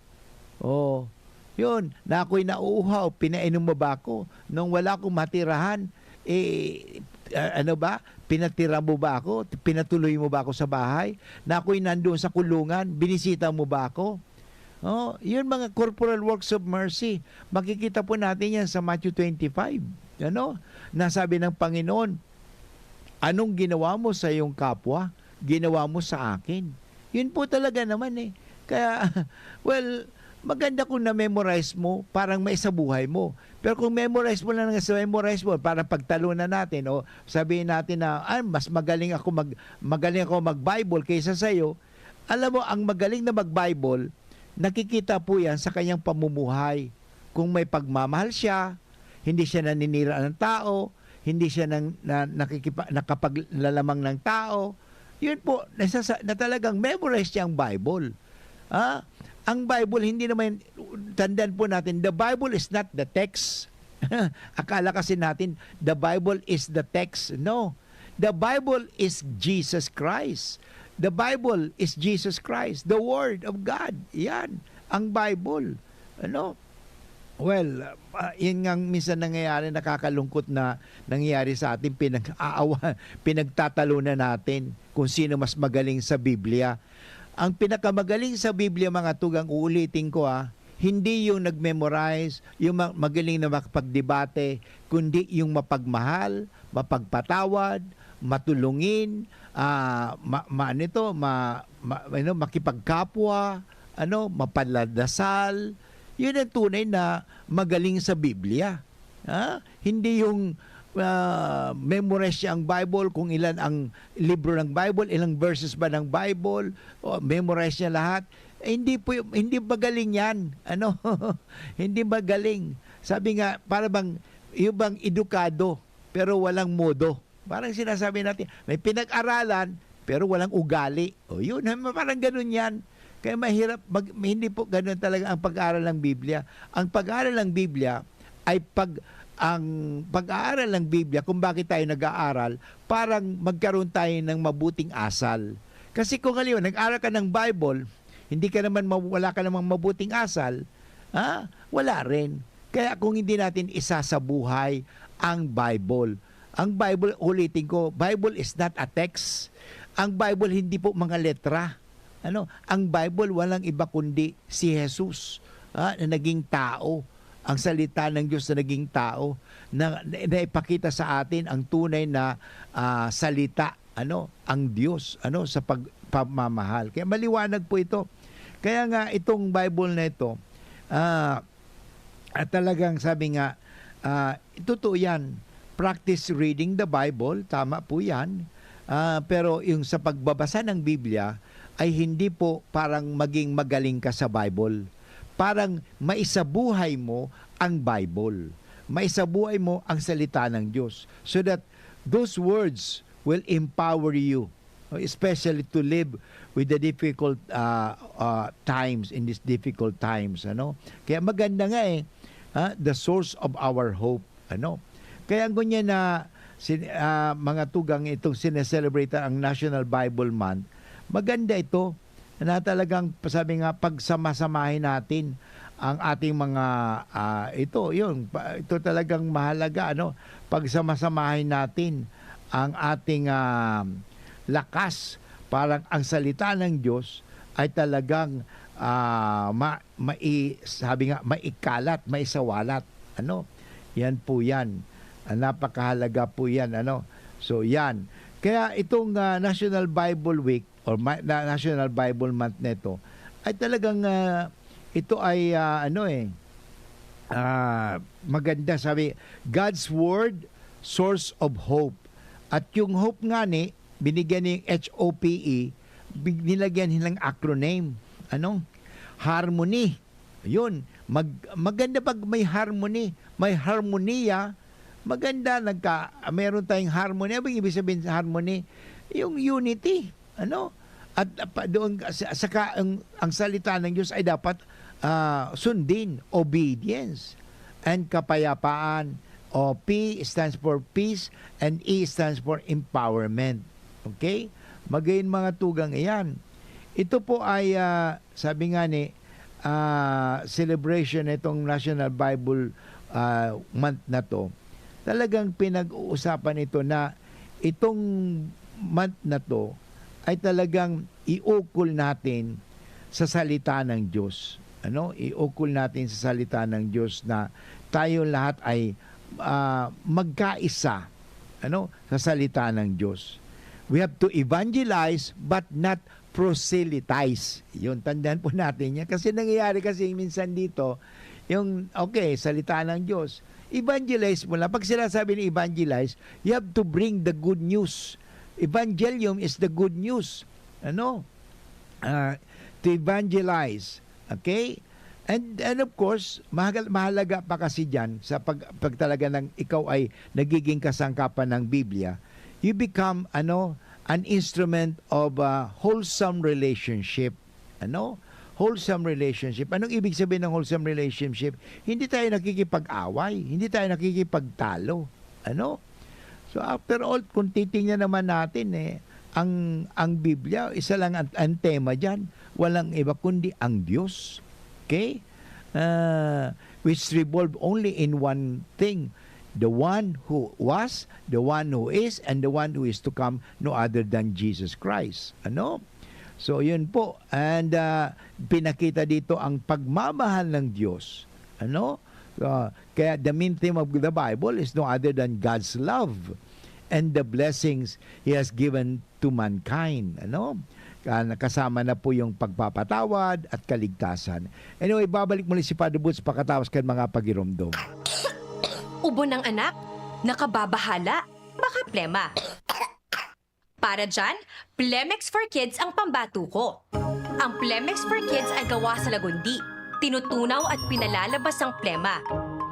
Oh, yun. "Na ako'y nauuhaw, pinainom mo ba ako? Nung wala akong matirahan, eh, a-, ano ba? Pinatira mo ba ako? Pinatuloy mo ba ako sa bahay? Na ako'y nandoon sa kulungan, binisita mo ba ako?" Oh, yun mga corporal works of mercy. Makikita po natin yan sa Matthew twenty-five. Ano? Nasabi ng Panginoon, "Anong ginawa mo sa iyong kapwa, ginawa mo sa akin." Yun po talaga naman, eh. Kaya, well, maganda kung na-memorize mo, parang maisabuhay mo. Pero kung memorize mo lang sa memorize mo, parang pagtalunan natin, o sabihin natin na, "Ah, mas magaling ako mag-, magaling ako mag-Bible kaysa sa'yo." Alam mo, ang magaling na mag-Bible, nakikita po yan sa kanyang pamumuhay. Kung may pagmamahal siya, hindi siya naninira ng tao, hindi siya nang, na, nakikipa-, nakapaglalamang ng tao, yun po, nasasa-, na talagang memorize niya ang Bible. Ah, ang Bible, hindi naman, tandaan po natin, the Bible is not the text. Akala kasi natin, the Bible is the text. No. The Bible is Jesus Christ. The Bible is Jesus Christ, the Word of God. Yan, ang Bible. Ano? Well, ah, yun nga ang minsan nangyayari, nakakalungkot na nangyayari sa atin, pinag-aawa-, pinagtatalunan natin kung sino mas magaling sa Biblia. Ang pinakamagaling sa Biblia, mga tugang, uulitin ko, ah, hindi yung nag-memorize, yung ma-, magaling na makapagdebate, kundi yung mapagmahal, mapagpatawad, matulungin, ah, ma-, ma-, ano ito, ma-, ma-, ano, makipagkapwa, ano, mapaladasal. Yun ang tunay na magaling sa Biblia. Ha? Hindi yung, ah, memorize niya ang Bible, kung ilan ang libro ng Bible, ilang verses ba ng Bible, o memorize niya lahat. Eh, hindi po y-, hindi magaling yan. Ano? Hindi magaling. Sabi nga, para bang, yung bang edukado, pero walang modo. Parang sinasabi natin, may pinag-aralan, pero walang ugali. O yun, ha, parang ganun yan. Kaya mahirap, mag-, hindi po ganun talaga ang pag-aaral ng Biblia. Ang pag-aaral ng Biblia ay pag, ang pag-aaral ng Biblia, kung bakit tayo nag-aaral, parang magkaroon tayo ng mabuting asal. Kasi kung halimbawa, nag-aral ka ng Bible, hindi ka naman ma-, wala ka namang mabuting asal, ha? Wala rin. Kaya kung hindi natin isasabuhay ang Bible, ang Bible, ulitin ko, Bible is not a text. Ang Bible hindi po mga letra. Ano, ang Bible walang iba kundi si Jesus, ah, na naging tao. Ang salita ng Diyos na naging tao, na, na, na ipakita sa atin ang tunay na, ah, salita, ano, ang Diyos, ano, sa pagpamamahal. Kaya maliwanag po ito. Kaya nga itong Bible na ito, ah, at talagang sabi nga, ah, totoo yan. Practice reading the Bible, tama po yan. Ah, pero yung sa pagbabasa ng Biblia ay hindi po parang maging magaling ka sa Bible. Parang maisabuhay mo ang Bible. Maisabuhay mo ang salita ng Diyos. So that those words will empower you, especially to live with the difficult, ah, ah, times, in these difficult times, ano? Kaya maganda nga eh, ha, the source of our hope, ano? Kaya ang ganyan na sin-, ah, mga tugang itong sineselebrate ang National Bible Month, maganda ito na talagang, sabi nga, pagsama-samahin natin ang ating mga, ah, ito, yun, pa-, ito talagang mahalaga, ano, pagsama-samahin natin ang ating, ah, lakas, para ang salita ng Diyos ay talagang, ah, ma-, mai-, sabi nga, maikalat, maisawalat. Ano? Yan po yan. Ah, napakahalaga po yan. Ano? So, yan. Kaya itong, ah, National Bible Week or ma-, na National Bible Month neto ay talagang, ah, ito ay, ah, ano eh, ah, maganda. Sabi, God's Word, source of hope. At yung hope nga ni, binigyan ni H O P E, big-, nilagyan nilang acronym. Ano? Harmony. Yun. Mag-, maganda pag may harmony. May harmonia. Maganda, nagka-, meron tayong harmony. Ano bang ibig sabihin sa harmony? Yung unity. Ano? At, ah, pa, doon ka, sa, saka ang, ang salita ng Diyos ay dapat, ah, sundin, obedience, and kapayapaan. O, P stands for peace, and E stands for empowerment. Okay? Magayon mga tugang iyan. Ito po ay, ah, sabi nga ni, ah, celebration nitong National Bible, ah, Month na 'to. Talagang pinag-uusapan ito na itong month na 'to ay talagang iukol natin sa salita ng Diyos. Ano? Iukol natin sa salita ng Diyos na tayo lahat ay, ah, magkaisa, ano, sa salita ng Diyos. We have to evangelize but not proselytize. Yun, tandaan po natin yan. Kasi nangyayari kasi minsan dito, yung, okay, salita ng Diyos. Evangelize mo lang. Pag sinasabi ng evangelize, you have to bring the good news. Evangelium is the good news. Ano? Ah, to evangelize. Okay? And, and of course, mahal-, mahalaga pa kasi diyan sa pag-, pag talaga ng ikaw ay nagiging kasangkapan ng Biblia, you become, ano, an instrument of a wholesome relationship. Ano? wholesome relationship. Anong ibig sabihin ng wholesome relationship? Hindi tayo nakikipag-away, hindi tayo nakikipagtalo. Ano? So, after all, kung titingnan naman natin, eh, ang, ang Biblia, isa lang ang, ang tema diyan. Walang iba kundi ang Diyos. Okay? Ah, which revolve only in one thing. The one who was, the one who is, and the one who is to come, no other than Jesus Christ. Ano? So, yun po. And, ah, pinakita dito ang pagmamahal ng Diyos. Ano? Ah, kaya the main theme of the Bible is no other than God's love and the blessings He has given to mankind. Ano? Ah, nakasama na po yung pagpapatawad at kaligtasan. Anyway, babalik muli si Father Boots pakatapos kan mga pagiromdom. Ubo ng anak? Nakababahala? Baka plema. Para dyan, Plemex for Kids ang pambato ko. Ang Plemex for Kids ay gawa sa lagundi. Tinutunaw at pinalalabas ang plema.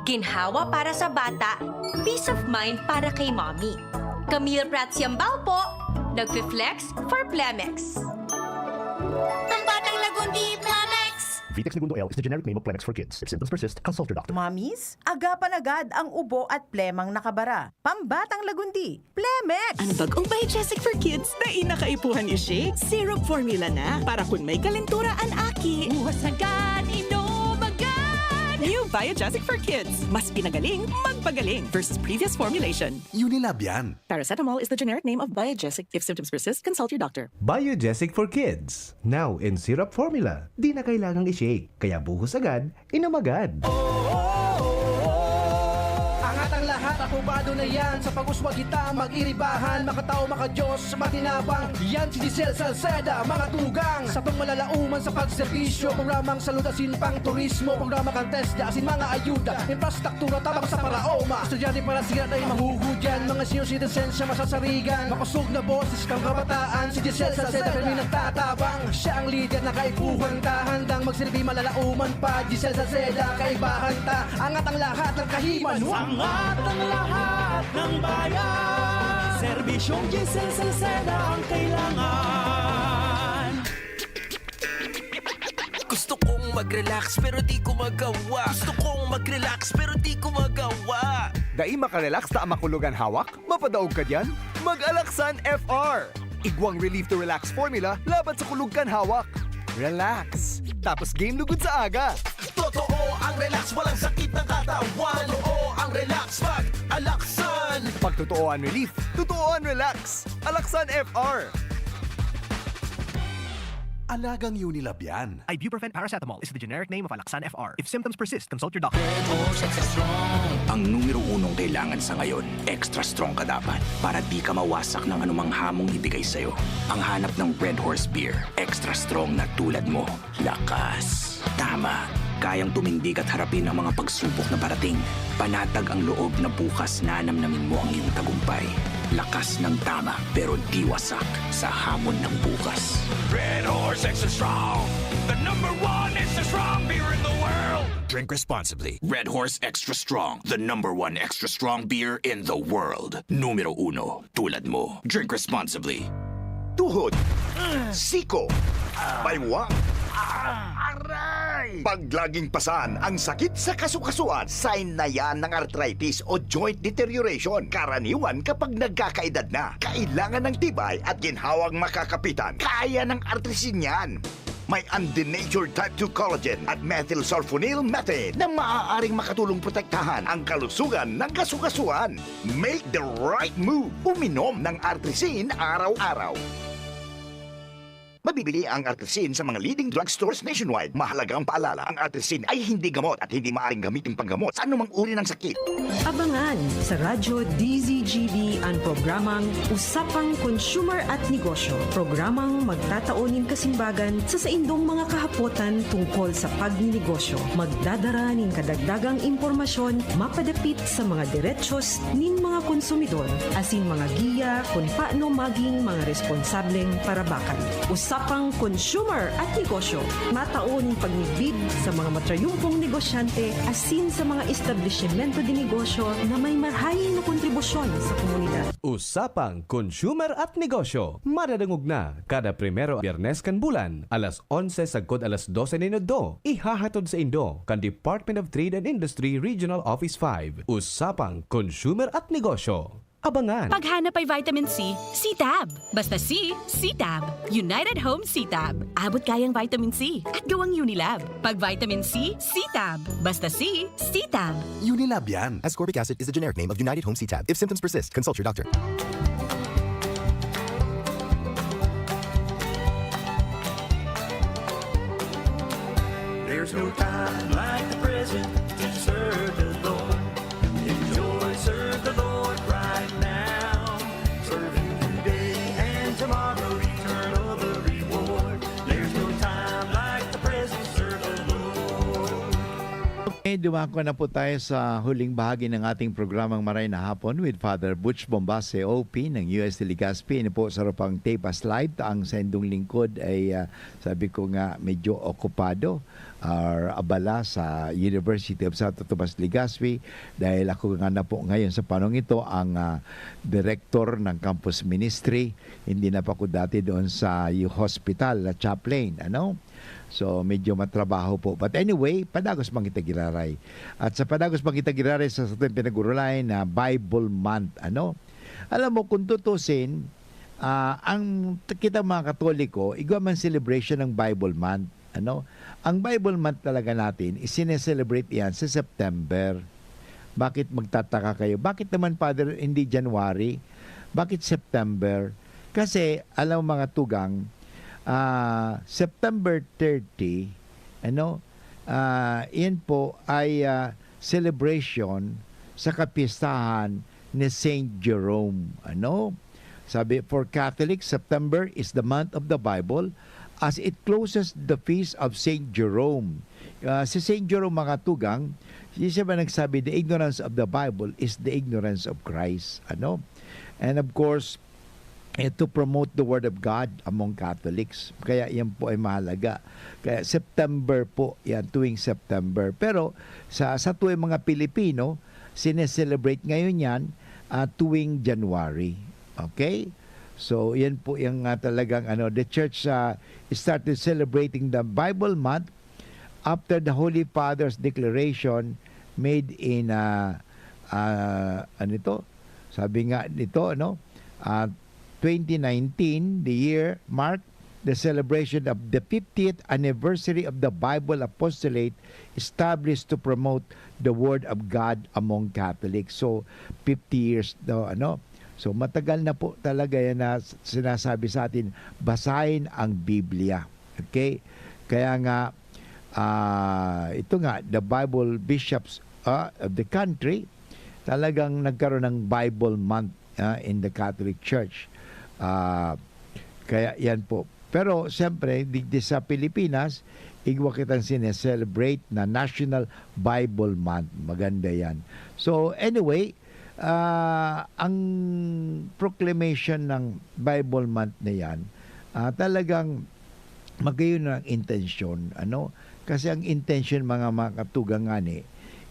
Ginhawa para sa bata, peace of mind para kay mommy. Camille Prats Yambao po, nagfi-flex for Plemex. Pambatang lagundi, Plemex! Vitex Negundo L is the generic name of Plemex for kids. If symptoms persist, consult your doctor. Mommies, agapan agad ang ubo at plemang nakabara. Pambatang lagundi, Plemex! Ang bagong Biogesic for Kids na inakaipuhan ni Shake, syrup formula na para kun may kalentura an aki. Buhas agad, inom agad! New Biogesic for Kids. Mas pinagaling, magpagaling versus previous formulation. Unilab yan. Paracetamol is the generic name of Biogesic. If symptoms persist, consult your doctor. Biogesic for Kids. Now in syrup formula. Di na kailangang i-shake. Kaya buhos agad, inom agad. Angat ang lahat, apobado na yan. Sa pag-uswag kita, mag-iribahan. Makatao, makadiyos, matinabang. Yan si Giselle Salceda, mga tugang. Satong malalauman sa pagserbisyo. Programang salud asin pang turismo. Programa kan TESDA asin mga ayuda. Infrastruktura tabang sa paraoma. Estudyante para siya ay mahuhudyan. Mga senior citizens siya masasarigan. Makosog na boses kang kabataan. Si Giselle Salceda kami nagtatabang. Siya ang lider na kaipuhan ta. Handang magsilbi malalauman pa. Giselle Salceda, kaibahan ta. Angat ang lahat ng kahiman. Angat ang lahat ng bayan. Serbisyong Giselle Salceda ang kailangan. Gusto kong mag-relax pero di ko magawa. Gusto kong mag-relax pero di ko magawa. Dai makarelax ta makulog an hawak? Mapadaog ka diyan? Mag-Alaxan F R! Igwang relief to relax formula laban sa kulog kan hawak. Relax. Tapos game lugod sa aga. Totoo ang relax, walang sakit ng katawan. Totoo ang relax, mag-Alaxan. Pag totoo ang relief, totoo ang relax. Alaxan F R. Alagang Unilab yan. Ibuprofen paracetamol is the generic name of Alaxan F R. If symptoms persist, consult your doctor. Ang numero unong kailangan sa ngayon, extra strong ka dapat para di ka mawasak ng anumang hamong ibigay sa'yo. Ang hanap ng Red Horse Beer, extra strong na tulad mo. Lakas. Tama. Kayang tumindig at harapin ang mga pagsubok na parating. Panatag ang loob na bukas nanamnamin mo ang iyong tagumpay. Lakas ng tama pero di wasak sa hamon ng bukas. Red Horse Extra Strong, the number one extra strong beer in the world. Drink responsibly. Red Horse Extra Strong, the number one extra strong beer in the world. Numero uno, tulad mo. Drink responsibly. Tuhod, siko, baywang, aray! Pag laging pasan ang sakit sa kasukasuan, sign na yan ng arthritis o joint deterioration. Karaniwan kapag nagkakaedad na, kailangan ng tibay at ginhawang makakapitan. Kaya ng artrisin yan. May undenatured type two collagen at methylsulfonyl methane na maaaring makatulong protektahan ang kalusugan ng kasukasuan. Make the right move. Uminom ng Artrisin araw-araw. Mabibili ang Artrisin sa mga leading drugstores nationwide. Mahalagang paalala, ang Artrisin ay hindi gamot at hindi maaaring gamitin panggamot sa anumang uri ng sakit. Abangan sa Radyo D Z G B an programang Usapang Consumer at Negosyo. Programang magtatao nin kasimbagan sa saindong mga kahapotan tungkol sa pagninegosyo. Magdadara nin kadagdagang impormasyon mapadapit sa mga derechos nin mga konsumidor asin mga giya kun paano maging mga responsableng parabakan. Usapang Consumer at Negosyo. Matao nin pagmidbid sa mga matrayumpong negosyante asin sa mga establisimento de negosyo na may marahay na kontribusyon sa komunidad. Usapang Consumer at Negosyo. Madadangog na kada primero Biyernes kan bulan, alas onse sagkod alas dose nin udto. Ihahatod saindo kan Department of Trade and Industry Regional Office five. Usapang Consumer at Negosyo. Abangan. Paghanap ay vitamin C, C-Tab. Basta C, C-Tab. United Home C-Tab. Abot kayang vitamin C at gawang Unilab. Pag vitamin C, C-Tab. Basta C, C-Tab. Unilab yan. Ascorbic acid is the generic name of United Home C-Tab. If symptoms persist, consult your doctor. There's no time like the present to serve the Lord. Enjoy, serve the Lord right now. Serve Him today and tomorrow, eternal the reward. There's no time like the present, serve the Lord. Okay, dumako na po tayo sa huling bahagi ng ating programang Maray na Hapon with Father Butch Bombase, O P ng U S T Legazpi. Ini po sa Rupang Tepas Live. Ang saindong lingkod ay, ah, sabi ko nga, medyo okupado or abala sa University of Santo Tomas Legazpi dahil ako nga na po ngayon sa panahon ito ang, ah, director ng campus ministry. Hindi na pa ako dati doon sa hospital na chaplain, ano? So, medyo matrabaho po. But anyway, padagos man kita giraray. At sa padagos man kita giraray sa satong pinag-urulayan na Bible Month, ano? Alam mo, kung tutusin, ah, ang t- kita mga Katoliko, igwa man celebration ng Bible Month, ano? Ang Bible Month talaga natin, isineselebrate yan sa September. Bakit magtataka kayo? Bakit naman, Father, hindi January? Bakit September? Kasi, alam mo, mga tugang, ah, September thirty, ano, ah, yan po ay, ah, celebration sa kapistahan ni Saint Jerome. Ano? Sabi, for Catholics, September is the month of the Bible as it closes the feast of Saint Jerome. Ah, si Saint Jerome, mga tugang, siya ba nagsabi, "The ignorance of the Bible is the ignorance of Christ." Ano? And of course, eh, to promote the Word of God among Catholics. Kaya yan po ay mahalaga. Kaya September po yan, tuwing September. Pero sa, sa tuwing mga Pilipino, sineselebrate ngayon yan, ah, tuwing January. Okay? So, yan po yung, ah, talagang, ano, the church, ah, started celebrating the Bible Month after the Holy Father's declaration made in, ah, ah, ano ito? Sabi nga nito, ano? Ah, twenty nineteen, the year marked the celebration of the fiftieth anniversary of the Bible Apostolate, established to promote the Word of God among Catholics. So, fifty years daw, ano? So, matagal na po talaga yan na s- sinasabi sa atin, basahin ang Biblia. Okay? Kaya nga, ah, ito nga, the Bible bishops, ah, of the country, talagang nagkaroon ng Bible Month, ah, in the Catholic Church. Ah, kaya yan po. Pero siyempre, digdi sa Pilipinas, igwa kitang sineselebrate na National Bible Month. Maganda yan. So anyway, ah, ang proclamation ng Bible Month na yan, ah, talagang magayon ang intensyon, ano? Kasi ang intention, mga, mga katugang ngani,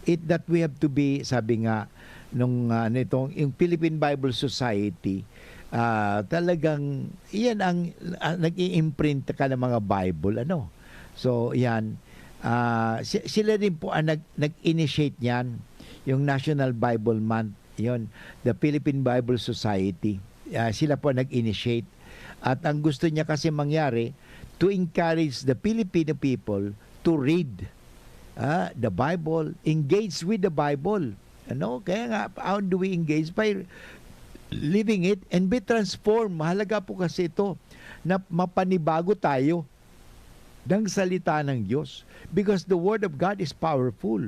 it that we have to be, sabi nga nung, ah, nitong, yung Philippine Bible Society, ah, talagang iyan ang, ah, nag-i-imprint ka ng mga Bible, ano? So, yan. Ah, si- sila din po ang nag- nag-initiate niyan, yung National Bible Month, yon, the Philippine Bible Society. Ah, sila po ang nag-initiate. At ang gusto niya kasi mangyari, to encourage the Filipino people to read, ah, the Bible, engage with the Bible. Ano? Kaya nga, how do we engage? By living it and be transformed. Mahalaga po kasi ito na mapanibago tayo ng salita ng Diyos. Because the Word of God is powerful.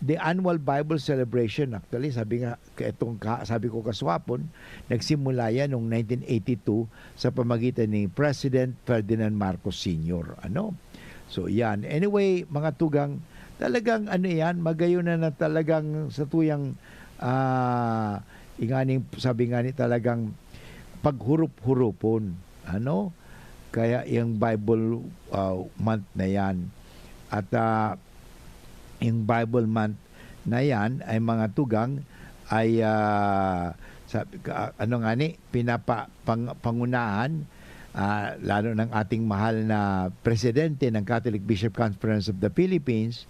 The annual Bible celebration, actually, sabi nga, itong ka, sabi ko kaswapon, nagsimula yan noong nineteen eighty-two sa pamagitan ni President Ferdinand Marcos Senior. Ano? So, yan. Anyway, mga tugang, talagang ano yan, magayon na, na talagang sa tuyang, ah, inganing, sabi nga ni, talagang paghurup-hurupon. Ano? Kaya yung Bible, ah, month na yan. At, ah, yung Bible month na yan ay mga tugang ay, ah, sa, ka-, ano nga ni, pinapa-, pang-, pangunahan, ah, lalo ng ating mahal na presidente ng Catholic Bishop Conference of the Philippines,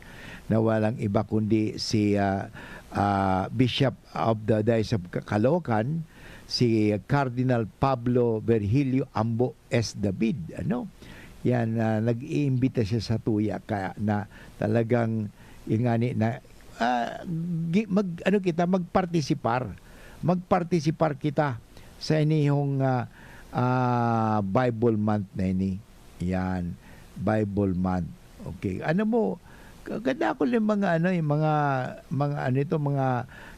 na walang iba kundi si, ah, ah, Bishop of the Diocese of Ca-, Caloocan, si Cardinal Pablo Virgilio Ambo S. David, ano? Yan, ah, nag-iimbita siya sa tuya kaya na talagang ingani na, ah, gi-, mag-, ano kita, magpartisipar. Magpartisipar kita sa inihong, ah, ah, Bible month na ini. Yan, Bible month. Okay. Ano mo, kaganda ko yung mga ano, yung mga, mga ano ito, mga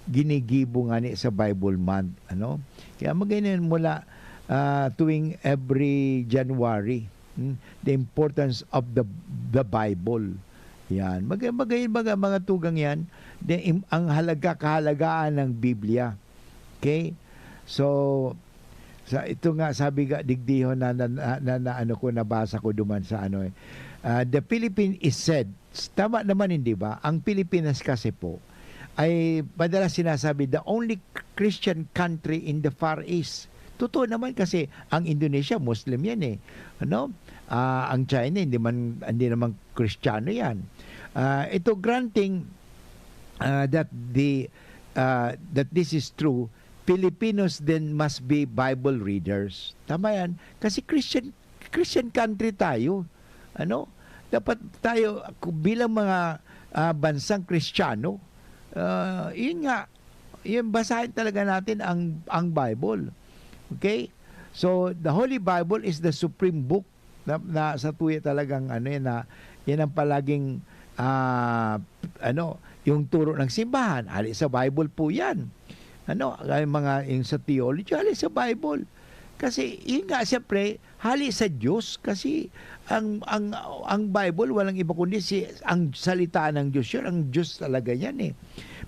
ginigibo nga ni sa Bible month, ano? Kaya magayon mula, ah, tuwing every January, hmm, the importance of the, the Bible. Yan. Magay, magay, mga, mga tugang yan. The, im-, ang halaga, kahalagaan ng Biblia. Okay? So, sa, ito nga, sabi nga, digdihon na, na, na, na, na ano ko, nabasa ko duman sa ano eh. Ah, the Philippine is said, tama naman, hindi ba? Ang Pilipinas kasi po, ay madalas sinasabi, the only Christian country in the Far East. Totoo naman kasi ang Indonesia, Muslim yan eh. Ano? Ah, ang China, hindi man, hindi naman Kristiyano yan. Ah, ito, granting, ah, that the, ah, that this is true, Filipinos then must be Bible readers. Tama yan. Kasi Christian, Christian country tayo. Ano? Dapat tayo, bilang mga, ah, bansang Kristiyano, ah, yun nga, yun, basahin talaga natin ang, ang Bible. Okay? So, the Holy Bible is the supreme book na, na sa tuya talagang ano yan, na yan ang palaging, ah, ano, yung turo ng simbahan. Hali sa Bible po yan. Ano, ay mga, yung sa theology, hali sa Bible. Kasi, yun nga, siyempre, hali sa Diyos. Kasi, ang, ang, ang Bible, walang iba kundi si, ang salita ng Diyos yun. Ang Diyos talaga yan eh.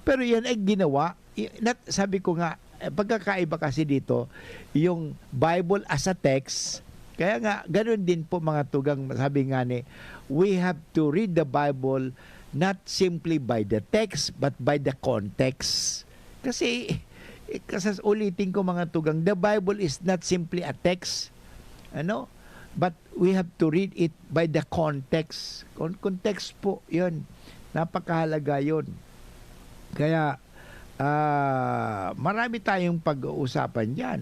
Pero yan ay ginawa, i-, nat-, sabi ko nga, eh, pagkakaiba kasi dito, yung Bible as a text, kaya nga, ganun din po mga tugang, sabi nga ni, we have to read the Bible not simply by the text, but by the context. Kasi, eh, kasas-, ulitin ko mga tugang, the Bible is not simply a text, ano? But we have to read it by the context. Kon-, context po, yun. Napakahalaga yun. Kaya, ah, marami tayong pag-uusapan diyan,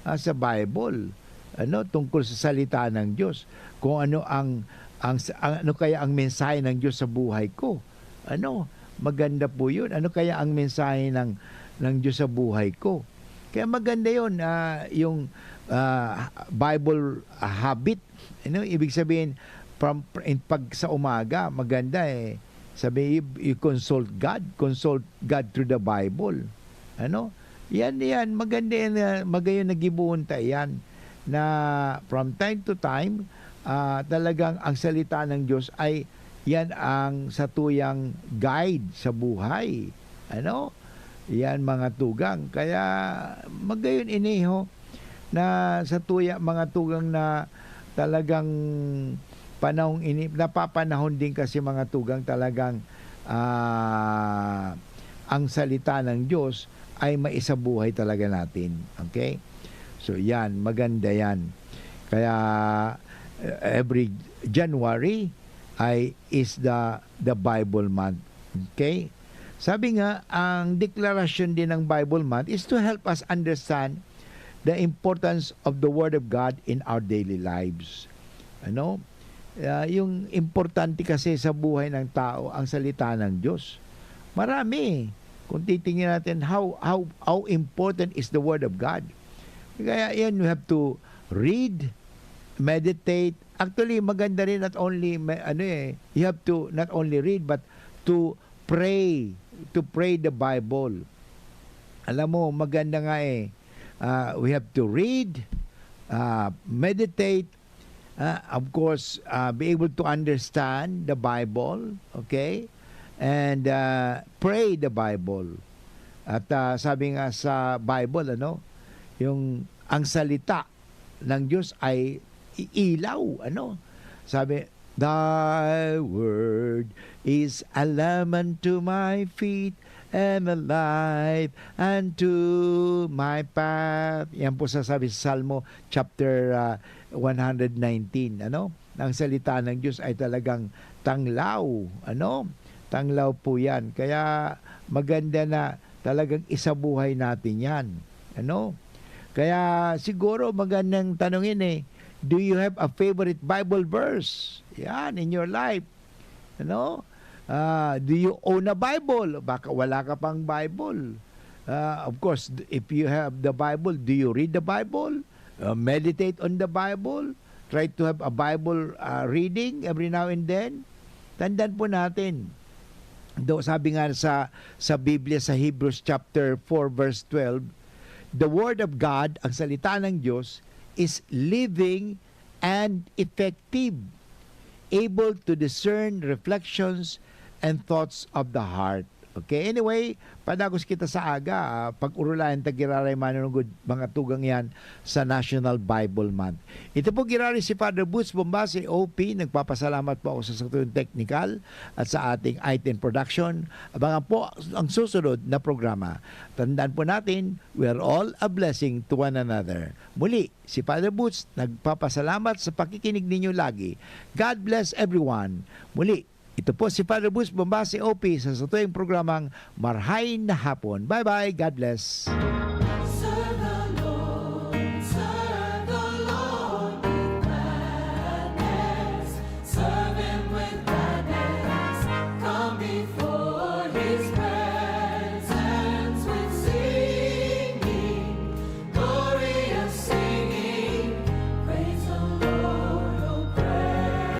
ah, sa Bible, ano, tungkol sa salita ng Diyos. Kung ano ang, ang, ang, ano kaya ang mensahe ng Diyos sa buhay ko? Ano, maganda po yun. Ano kaya ang mensahe ng, ng Diyos sa buhay ko? Kaya maganda yun, ah, yung, ah, Bible habit. Ano, ibig sabihin, from, in, pag sa umaga, maganda eh. Sabi, you, you consult God, consult God through the Bible. Ano? Yan, yan. Maganda yan, ah, magayon na gibohon ta yan. Na from time to time, ah, talagang ang salita ng Diyos ay yan ang satuyang guide sa buhay. Ano? Yan, mga tugang. Kaya magayon ini, ho, na sa tuya, mga tugang, na talagang panahong ini, napapanahon din kasi, mga tugang, talagang, ah, ang salita ng Diyos ay maisabuhay talaga natin. Okay? So, yan. Maganda yan. Kaya, eh, every January ay is the, the Bible month. Okay? Sabi nga, ang deklarasyon din ng Bible month is to help us understand the importance of the Word of God in our daily lives. Ano? Ah, yung importante kasi sa buhay ng tao, ang salita ng Diyos. Marami. Kung titingnan natin, how, how, how important is the Word of God? Kaya yan, you have to read, meditate. Actually, maganda rin, not only, may, ano eh, you have to not only read, but to pray, to pray the Bible. Alam mo, maganda nga eh. Ah, we have to read, ah, meditate, ah, of course, ah, be able to understand the Bible, okay? And, ah, pray the Bible. At, ah, sabi nga sa Bible, ano, yung ang salita ng Diyos ay i-, ilaw, ano? Sabi, "Thy word is a lamp unto my feet and a light unto my path." Yan po sasabi sa Salmo chapter, ah, one hundred nineteen, ano? Ang salita ng Diyos ay talagang tanglaw, ano? Tanglaw po yan. Kaya maganda na talagang isabuhay natin yan, ano? Kaya siguro magandang tanongin eh, do you have a favorite Bible verse? Yan, in your life. Ano? Ah, do you own a Bible? Baka wala ka pang Bible. Ah, of course, d-, if you have the Bible, do you read the Bible? Uh, meditate on the Bible? Try to have a Bible, ah, reading every now and then? Tandaan po natin, do, sabi nga sa, sa Biblia, sa Hebrews chapter four verse twelve, "The Word of God, ang salita ng Diyos, is living and effective, able to discern reflections and thoughts of the heart." Okay, anyway, padagos kita sa aga, ah, pag-orolayan ta giraray manunugod mga tugang yan sa National Bible Month. Ito po giraray si Father Boots Bombase, O P. Nagpapasalamat po ako sa satuyang technical at sa ating I T and production. Abangan po ang susunod na programa. Tandaan po natin, we are all a blessing to one another. Muli, si Father Boots nagpapasalamat sa pakikinig ninyo lagi. God bless everyone. Muli, ito po si Father Boots Bombase, O P, sa satuyang programang Marhay na Hapon. Bye-bye. God bless.